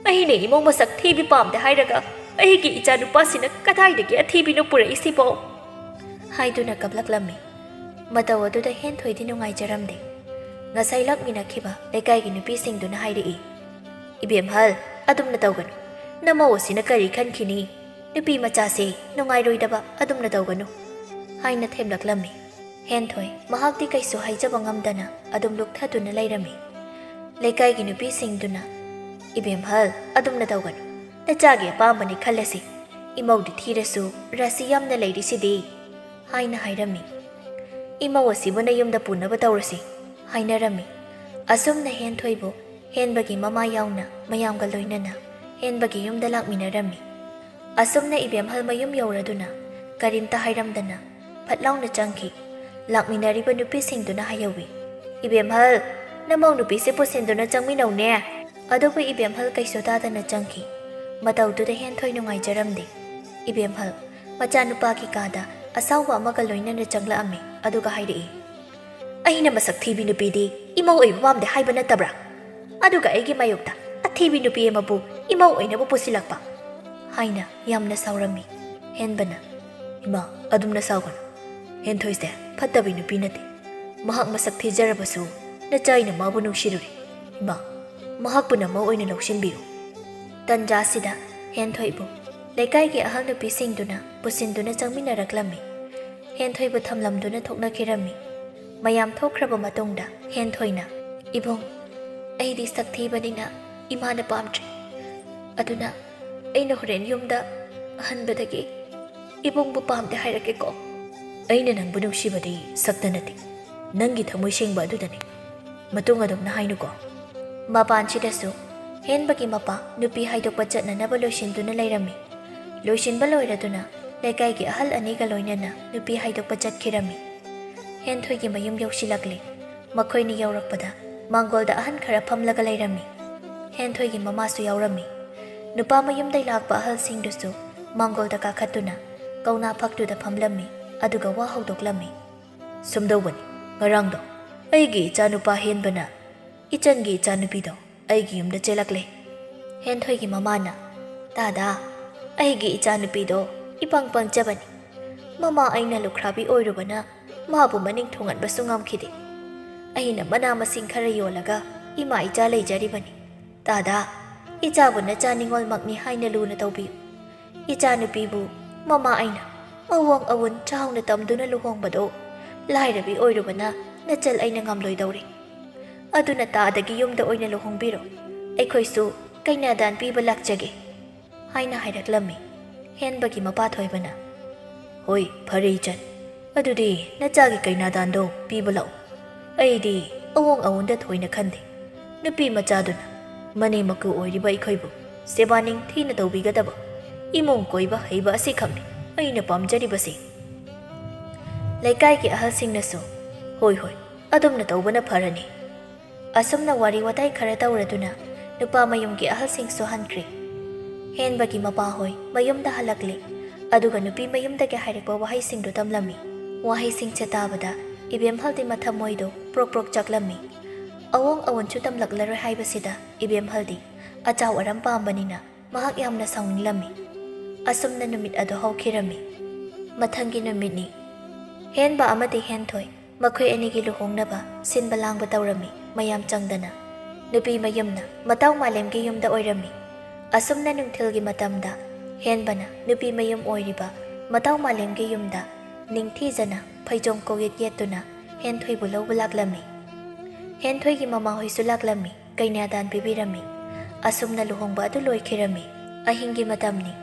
"ꯑꯩꯅ ꯏꯃꯧ ꯃꯁꯛ ꯊꯤꯕꯤ ꯄꯥꯝꯗꯦ ꯍꯥꯏꯔꯒ ꯑꯩꯒꯤ ꯏꯆꯥ ꯅꯨꯄꯥꯁꯤꯅ ꯀꯗꯥꯏꯗꯒꯤ ꯑꯊꯤꯕꯤꯅꯣ ꯄꯨꯔꯛꯏꯁꯤꯕꯣ?" ꯍꯥꯏꯗꯨꯅ ꯀꯞꯂꯛꯂꯝꯃꯤ꯫ ꯃꯇꯧ ꯑꯗꯨꯗ ꯍꯦꯟꯊꯣꯏꯗꯤ ꯅꯨꯡꯉꯥꯏꯖꯔꯝꯗꯦ꯫ ꯉꯁꯥꯏ ꯂꯥꯛꯃꯤꯟꯅꯈꯤꯕ ꯂꯩꯀꯥꯏꯒꯤ ꯅꯨꯄꯤꯁꯤꯡꯗꯨꯅ ꯍꯥꯏꯔꯛꯏ, "ꯏꯕꯦꯝꯍꯜ, ꯑꯗꯨꯝꯅ ꯇꯧꯒꯅꯨ꯫ ꯅꯃꯧ ꯑꯁꯤꯅ ꯀꯔꯤ ꯈꯟꯈꯤꯅꯤ? ꯅꯨꯄꯤ ꯃꯆꯥꯁꯦ ꯅꯨꯡꯉꯥꯏꯔꯣꯏꯗꯕ ꯑꯗꯨꯝꯅ ꯇꯧꯒꯅꯨ" ꯍꯥꯏꯅ ꯊꯦꯝꯂꯛꯂꯝꯃꯤ꯫ ꯍꯦꯟꯊꯣꯏ ꯃꯍꯥꯛꯇꯤ ꯀꯩꯁꯨ ꯍꯥꯏꯖꯕ ꯉꯝꯗꯅ ꯑꯗꯨꯝ ꯂꯨꯞꯊꯗꯨꯅ ꯂꯩꯔꯝꯃꯤ꯫ ꯂꯩꯀꯥꯏꯒꯤ ꯅꯨꯄꯤꯁꯤꯡꯗꯨꯅ, "ꯏꯕꯦꯝꯍꯜ, ꯑꯗꯨꯝꯅ ꯇꯧꯒꯅꯨ꯫ ꯅꯆꯥꯒꯤ ꯑꯄꯥꯝꯕꯅꯤ ꯈꯜꯂꯁꯤ꯫ ꯏꯃꯧꯗꯤ ꯊꯤꯔꯁꯨ ꯔꯥꯁꯤ ꯌꯥꯝꯅ ꯂꯩꯔꯤꯁꯤꯗꯤ" ꯍꯥꯏꯅ ꯍꯥꯏꯔꯝꯃꯤ꯫ "ꯏꯃꯧ ꯑꯁꯤꯕꯨ ꯅꯌꯨꯝꯗ ꯄꯨꯅꯕ ꯇꯧꯔꯁꯤ" ꯍꯥꯏꯅꯔꯝꯃꯤ꯫ ꯑꯁꯨꯝꯅ ꯍꯦꯟꯊꯣꯏꯕꯨ ꯍꯦꯟꯕꯒꯤ ꯃꯃꯥ ꯌꯥꯎꯅ ꯃꯌꯥꯝꯒ ꯂꯣꯏꯅꯅ ꯍꯦꯟꯕꯒꯤ ꯌꯨꯝꯗ ꯂꯥꯛꯃꯤꯟꯅꯔꯝꯃꯤ꯫ ꯑꯁꯨꯝꯅ ꯏꯕꯦꯝꯍꯜ ꯃꯌꯨꯝ ꯌꯧꯔꯗꯨꯅ ꯀꯔꯤꯝꯇ ꯍꯥꯏꯔꯝꯗꯅ ꯐꯠ ꯂꯥꯎꯅ ꯆꯪꯈꯤ꯫ ꯂꯥꯛꯃꯤꯟꯅꯔꯤꯕ ꯅꯨꯄꯤꯁꯤꯡꯗꯨꯅ ꯍꯥꯏꯍꯧꯏ, "ꯏꯕꯦꯝꯍꯜ, ꯅꯃꯧ ꯅꯨꯄꯤꯁꯦ ꯄꯨꯁꯤꯟꯗꯨꯅ ꯆꯪꯃꯤꯟꯅꯧꯅꯦ"꯫ ꯑꯗꯨꯕꯨ ꯏꯕꯦꯝꯍꯜ ꯀꯩꯁꯨ ꯇꯥꯗꯅ ꯆꯪꯈꯤ꯫ ꯃꯇꯧꯗꯨꯗ ꯍꯦꯟꯊꯣꯏ ꯅꯨꯡꯉꯥꯏꯖꯔꯝꯗꯦ꯫ ꯏꯕꯦꯝꯍꯜ ꯃꯆꯥꯅꯨꯄꯥꯒꯤ ꯀꯥꯗ ꯑꯁꯥꯎꯕ ꯑꯃꯒ ꯂꯣꯏꯅꯅ ꯆꯪꯂꯛꯑꯝꯃꯤ, ꯑꯗꯨꯒ ꯍꯥꯏꯔꯛꯏ, "ꯑꯩꯅ ꯃꯁꯛ ꯊꯤꯕꯤ ꯅꯨꯄꯤꯗꯤ ꯏꯃꯧ ꯑꯣꯏꯕ ꯄꯥꯝꯗꯦ ꯍꯥꯏꯕ ꯅꯠꯇꯕ꯭ꯔꯥ? ꯑꯗꯨꯒ ꯑꯩꯒꯤ ꯃꯥꯌꯣꯛꯇ ꯑꯊꯤꯕꯤ ꯅꯨꯄꯤ ꯑꯃꯕꯨ ꯏꯃꯧ ꯑꯣꯏꯅꯕ ꯄꯨꯁꯤꯜꯂꯛꯄ" ꯍꯥꯏꯅ ꯌꯥꯝꯅ ꯁꯥꯎꯔꯝꯃꯤ꯫ ꯍꯦꯟꯕꯅ, "ꯏꯃꯥ, ꯑꯗꯨꯝꯅ ꯁꯥꯎꯒꯅꯨ꯫ ꯍꯦꯟꯊꯣꯏꯁꯦ ꯐꯠꯇꯕꯤ ꯅꯨꯄꯤ ꯅꯠꯇꯦ꯫ ꯃꯍꯥꯛ ꯃꯁꯛ ꯊꯤꯖꯔꯕꯁꯨ ꯅꯆꯥꯏꯅ ꯃꯥꯕꯨ ꯅꯨꯡꯁꯤꯔꯨꯔꯤ꯫ ꯏꯃꯥ, ꯃꯍꯥꯛꯄꯨ ꯅꯃꯧ ꯑꯣꯏꯅ ꯂꯧꯁꯤꯟꯕꯤꯌꯨ"꯫ ꯇꯟꯖꯥꯁꯤꯗ ꯍꯦꯟꯊꯣꯏꯕꯨ ꯂꯩꯀꯥꯏꯒꯤ ꯑꯍꯜ ꯅꯨꯄꯤꯁꯤꯡꯗꯨꯅ ꯄꯨꯁꯤꯟꯗꯨꯅ ꯆꯪꯃꯤꯟꯅꯔꯛꯂꯝꯃꯤ꯫ ꯍꯦꯟꯊꯣꯏꯕꯨ ꯊꯝꯂꯝꯗꯨꯅ ꯊꯣꯛꯅꯈꯤꯔꯝꯃꯤ꯫ ꯃꯌꯥꯝ ꯊꯣꯛꯈ꯭ꯔꯕ ꯃꯇꯨꯡꯗ ꯍꯦꯟꯊꯣꯏꯅ, "ꯏꯕꯨꯡ, ꯑꯩꯗꯤ ꯁꯛ ꯊꯤꯕꯅꯤꯅ ꯏꯃꯥꯅ ꯄꯥꯝꯗ꯭ꯔꯦ꯫ ꯑꯗꯨꯅ ꯑꯩꯅ ꯍꯣꯔꯦꯟ ꯌꯨꯝꯗ ꯍꯟꯕꯗꯒꯤ ꯏꯕꯨꯡꯕꯨ ꯄꯥꯝꯗꯦ ꯍꯥꯏꯔꯛꯀꯦꯀꯣ"꯫ "ꯑꯩꯅ ꯅꯪꯕꯨ ꯅꯨꯡꯁꯤꯕꯗꯤ ꯁꯛꯇ ꯅꯠꯇꯦ, ꯅꯪꯒꯤ ꯊꯃꯣꯏ ꯁꯦꯡꯕ ꯑꯗꯨꯗꯅꯤ꯫ ꯃꯇꯨꯡ ꯑꯗꯨꯝꯅ ꯍꯥꯏꯅꯨꯀꯣ"꯫ ꯃꯄꯥꯟꯁꯤꯗꯁꯨ ꯍꯦꯟꯕꯒꯤ ꯃꯄꯥ ꯅꯨꯄꯤ ꯍꯥꯏꯗꯣꯛꯄ ꯆꯠꯅꯅꯕ ꯂꯣꯏꯁꯤꯟꯗꯨꯅ ꯂꯩꯔꯝꯃꯤ꯫ ꯂꯣꯏꯁꯤꯟꯕ ꯂꯣꯏꯔꯗꯨꯅ ꯂꯩꯀꯥꯏꯒꯤ ꯑꯍꯜ ꯑꯅꯤꯒ ꯂꯣꯏꯅꯅ ꯅꯨꯄꯤ ꯍꯥꯏꯗꯣꯛꯄ ꯆꯠꯈꯤꯔꯝꯃꯤ꯫ ꯍꯦꯟꯊꯣꯏꯒꯤ ꯃꯌꯨꯝ ꯌꯧꯁꯤꯜꯂꯛꯂꯦ꯫ ꯃꯈꯣꯏꯅꯤ ꯌꯧꯔꯛꯄꯗ ꯃꯥꯡꯒꯣꯜꯗ ꯑꯍꯟ ꯈꯔ ꯐꯝꯂꯒ ꯂꯩꯔꯝꯃꯤ꯫ ꯍꯦꯟꯊꯣꯏꯒꯤ ꯃꯃꯥꯁꯨ ꯌꯥꯎꯔꯝꯃꯤ꯫ ꯅꯨꯄꯥ ꯃꯌꯨꯝꯗꯩ ꯂꯥꯛꯄ ꯑꯍꯜꯁꯤꯡꯗꯨꯁꯨ ꯃꯥꯡꯒꯣꯜꯗ ꯀꯥꯈꯠꯇꯨꯅ ꯀꯧꯅꯥ ꯐꯛꯇꯨꯗ ꯐꯝꯂꯝꯃꯤ, ꯑꯗꯨꯒ ꯋꯥ ꯍꯧꯗꯣꯛꯂꯝꯃꯤ꯫ ꯁꯨꯝꯗꯧꯕꯅꯤ, ꯉꯔꯥꯡꯗꯣ ꯑꯩꯒꯤ ꯏꯆꯥꯅꯨꯄꯥ ꯍꯦꯟꯕꯅ ꯏꯆꯟꯒꯤ ꯏꯆꯥꯅꯨꯄꯤꯗꯣ ꯑꯩꯒꯤ ꯌꯨꯝꯗ ꯆꯦꯜꯂꯛꯂꯦ꯫ ꯍꯦꯟꯊꯣꯏꯒꯤ ꯃꯃꯥꯅ, "ꯇꯥꯗꯥ, ꯑꯩꯒꯤ ꯏꯆꯥꯅꯨꯄꯤꯗꯣ ꯏꯄꯪ ꯄꯪꯖꯕꯅꯤ꯫ ꯃꯃꯥ ꯑꯩꯅ ꯂꯨꯈ꯭ꯔꯥꯕꯤ ꯑꯣꯏꯔꯨꯕꯅ ꯃꯥꯕꯨ ꯃꯅꯤꯡ ꯊꯨꯡꯍꯟꯕꯁꯨ ꯉꯝꯈꯤꯗꯦ꯫ ꯑꯩꯅ ꯃꯅꯥ ꯃꯁꯤꯡ ꯈꯔ ꯌꯣꯜꯂꯒ ꯏꯃꯥ ꯏꯆꯥ ꯂꯩꯖꯔꯤꯕꯅꯤ꯫ ꯇꯥꯗꯥ, ꯏꯆꯥꯕꯨ ꯅꯆꯥ ꯅꯤꯉꯣꯜꯃꯛꯅꯤ ꯍꯥꯏꯅ ꯂꯨꯅ ꯇꯧꯕꯤꯌꯨ꯫ ꯏꯆꯥꯅꯨꯄꯤꯕꯨ ꯃꯃꯥ ꯑꯩꯅ ꯑꯋꯣꯡ ꯑꯋꯨꯟ ꯆꯥꯎꯅ ꯇꯝꯗꯨꯅ ꯂꯨꯍꯣꯡꯕꯗꯣ ꯂꯥꯏꯔꯕꯤ ꯑꯣꯏꯔꯨꯕꯅ ꯅꯆꯜ ꯑꯩꯅ ꯉꯝꯂꯣꯏꯗꯧꯔꯦ꯫ ꯑꯗꯨꯅ ꯇꯥꯗꯒꯤ ꯌꯨꯝꯗ ꯑꯣꯏꯅ ꯂꯨꯍꯣꯡꯕꯤꯔꯣ꯫ ꯑꯩꯈꯣꯏꯁꯨ ꯀꯩꯅꯥꯗꯥꯟ ꯄꯤꯕ ꯂꯥꯛꯆꯒꯦ" ꯍꯥꯏꯅ ꯍꯥꯏꯔꯛꯂꯝꯃꯤ꯫ ꯍꯦꯟꯕꯒꯤ ꯃꯄꯥ ꯊꯣꯏꯕꯅ, "ꯍꯣꯏ, ꯐꯔꯦ ꯏꯆꯟ, ꯑꯗꯨꯗꯤ ꯅꯆꯥꯒꯤ ꯀꯩꯅꯥꯗꯥꯟꯗꯣ ꯄꯤꯕ ꯂꯥꯛꯎ꯫ ꯑꯩꯗꯤ ꯑꯋꯣꯡ ꯑꯋꯨꯟꯗ ꯊꯣꯏꯅ ꯈꯟꯗꯦ꯫ ꯅꯨꯄꯤ ꯃꯆꯥꯗꯨꯅ ꯃꯅꯦꯝ ꯃꯀꯨ ꯑꯣꯏꯔꯤꯕ ꯑꯩꯈꯣꯏꯕꯨ ꯁꯦꯕꯥ ꯅꯤꯡꯊꯤꯅ ꯇꯧꯕꯤꯒꯗꯕ, ꯏꯃꯨꯡ ꯀꯣꯏꯕ ꯍꯩꯕ ꯑꯁꯤꯈꯛꯅꯤ ꯑꯩꯅ ꯄꯥꯝꯖꯔꯤꯕꯁꯤ꯫" ꯂꯩꯀꯥꯏꯒꯤ ꯑꯍꯜꯁꯤꯡꯅꯁꯨ, "ꯍꯣꯏ, ꯍꯣꯏ, ꯑꯗꯨꯝꯅ ꯇꯧꯕꯅ ꯐꯔꯅꯤ꯫" ꯑꯁꯨꯝꯅ ꯋꯥꯔꯤ ꯋꯥꯇꯥꯏ ꯈꯔ ꯇꯧꯔꯗꯨꯅ ꯅꯨꯄꯥ ꯃꯌꯨꯝꯒꯤ ꯑꯍꯜꯁꯤꯡꯁꯨ ꯍꯟꯈ꯭ꯔꯦ꯫ ꯍꯦꯟꯕꯒꯤ ꯃꯄꯥꯍꯣꯏ ꯃꯌꯨꯝꯗ ꯍꯜꯂꯛꯂꯦ, ꯑꯗꯨꯒ ꯅꯨꯄꯤ ꯃꯌꯨꯝꯗꯒꯤ ꯍꯥꯏꯔꯛꯄ ꯋꯥꯍꯩꯁꯤꯡꯗꯨ ꯇꯝꯂꯝꯃꯤ꯫ ꯋꯥꯍꯩꯁꯤꯡꯁꯦ ꯇꯥꯕꯗ ꯏꯕꯦꯝꯍꯜꯗꯤ ꯃꯊꯃꯣꯏꯗꯣ ꯄ꯭ꯔꯣꯛ ꯄ꯭ꯔꯣꯛ ꯆꯥꯛꯂꯝꯃꯤ꯫ ꯑꯋꯣꯡ ꯑꯋꯨꯟꯁꯨ ꯇꯝꯂꯛꯂꯔꯣꯏ ꯍꯥꯏꯕꯁꯤꯗ ꯏꯕꯦꯝꯍꯜꯗꯤ ꯑꯆꯥꯎ ꯑꯔꯝ ꯄꯥꯝꯕꯅꯤꯅ ꯃꯍꯥꯛ ꯌꯥꯝꯅ ꯁꯥꯎꯅꯤꯡꯂꯝꯃꯤ꯫ ꯑꯁꯨꯝꯅ ꯅꯨꯃꯤꯠ ꯑꯗꯨ ꯍꯧꯈꯤꯔꯝꯃꯤ꯫ ꯃꯊꯪꯒꯤ ꯅꯨꯃꯤꯠꯅꯤ꯫ ꯍꯦꯟꯕ ꯑꯃꯗꯤ ꯍꯦꯟꯊꯣꯏ ꯃꯈꯣꯏ ꯑꯅꯤꯒꯤ ꯂꯨꯍꯣꯡꯅꯕ ꯁꯤꯟꯕ ꯂꯥꯡꯕ ꯇꯧꯔꯝꯃꯤ, ꯃꯌꯥꯝ ꯆꯪꯗꯅ꯫ ꯅꯨꯄꯤ ꯃꯌꯨꯝꯅ ꯃꯇꯥꯎ ꯃꯥꯂꯦꯝꯒꯤ ꯌꯨꯝꯗ ꯑꯣꯏꯔꯝꯃꯤ꯫ ꯑꯁꯨꯝꯅ ꯅꯨꯡꯊꯤꯜꯒꯤ ꯃꯇꯝꯗ ꯍꯦꯟꯕꯅ ꯅꯨꯄꯤ ꯃꯌꯨꯝ ꯑꯣꯏꯔꯤꯕ ꯃꯇꯥꯎ ꯃꯥꯂꯦꯝꯒꯤ ꯌꯨꯝꯗ ꯅꯤꯡꯊꯤꯖꯅ ꯐꯩꯖꯣꯝ ꯀꯣꯛꯌꯦꯠ ꯌꯦꯠꯇꯨꯅ ꯍꯦꯟꯊꯣꯏꯕꯨ ꯂꯧꯕ ꯂꯥꯛꯂꯝꯃꯤ꯫ ꯍꯦꯟꯊꯣꯏꯒꯤ ꯃꯃꯥꯍꯣꯏꯁꯨ ꯂꯥꯛꯂꯝꯃꯤ꯫ ꯀꯩꯅꯥꯗꯥꯟ ꯄꯤꯕꯤꯔꯝꯃꯤ꯫ ꯑꯁꯨꯝꯅ ꯂꯨꯍꯣꯡꯕ ꯑꯗꯨ ꯂꯣꯏꯈꯤꯔꯝꯃꯤ꯫ ꯑꯍꯤꯡꯒꯤ ꯃꯇꯝꯅꯤ꯫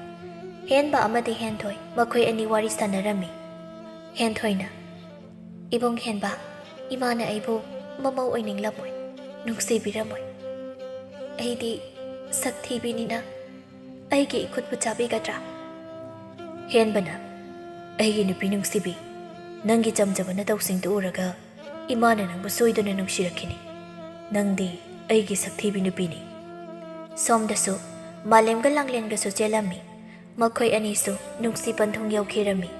ꯍꯦꯟꯕ ꯑꯃꯗꯤ ꯍꯦꯟꯊꯣꯏ ꯃꯈꯣꯏ ꯑꯅꯤ ꯋꯥꯔꯤ ꯁꯥꯟꯅꯔꯝꯃꯤ꯫ ꯍꯦꯟꯊꯣꯏꯅ, "ꯏꯕꯨꯡ ꯍꯦꯟꯕ, ꯏꯃꯥꯅ ꯑꯩꯕꯨ ꯃꯃꯧ ꯑꯣꯏꯅꯤꯡꯂꯝꯃꯣꯏ, ꯅꯨꯡꯁꯤꯕꯤꯔꯝꯃꯣꯏ꯫ ꯑꯩꯗꯤ ꯁꯛ ꯊꯤꯕꯤꯅꯤꯅ ꯑꯩꯒꯤ ꯏꯈꯨꯠꯄꯨ ꯆꯥꯕꯤꯒꯗ꯭ꯔꯥ?" ꯍꯦꯟꯕꯅ, "ꯑꯩꯒꯤ ꯅꯨꯄꯤ ꯅꯨꯡꯁꯤꯕꯤ, ꯅꯪꯒꯤ ꯆꯝꯖꯕ ꯅꯇꯧꯁꯤꯡꯗꯨ ꯎꯔꯒ ꯏꯃꯥꯅ ꯅꯪꯕꯨ ꯁꯣꯏꯗꯅ ꯅꯨꯡꯁꯤꯔꯛꯈꯤꯅꯤ꯫ ꯅꯪꯗꯤ ꯑꯩꯒꯤ ꯁꯛꯊꯤꯕꯤ ꯅꯨꯄꯤꯅꯤ꯫" ꯁꯣꯝꯗꯁꯨ ꯃꯥꯂꯦꯝꯒ ꯂꯥꯡꯂꯦꯟꯒꯁꯨ ꯆꯦꯜꯂꯝꯃꯤ꯫ ꯃꯈꯣꯏ ꯑꯅꯤꯁꯨ ꯅꯨꯡꯁꯤ ꯄꯟꯊꯨꯡ ꯌꯧꯈꯤꯔꯝꯃꯤ꯫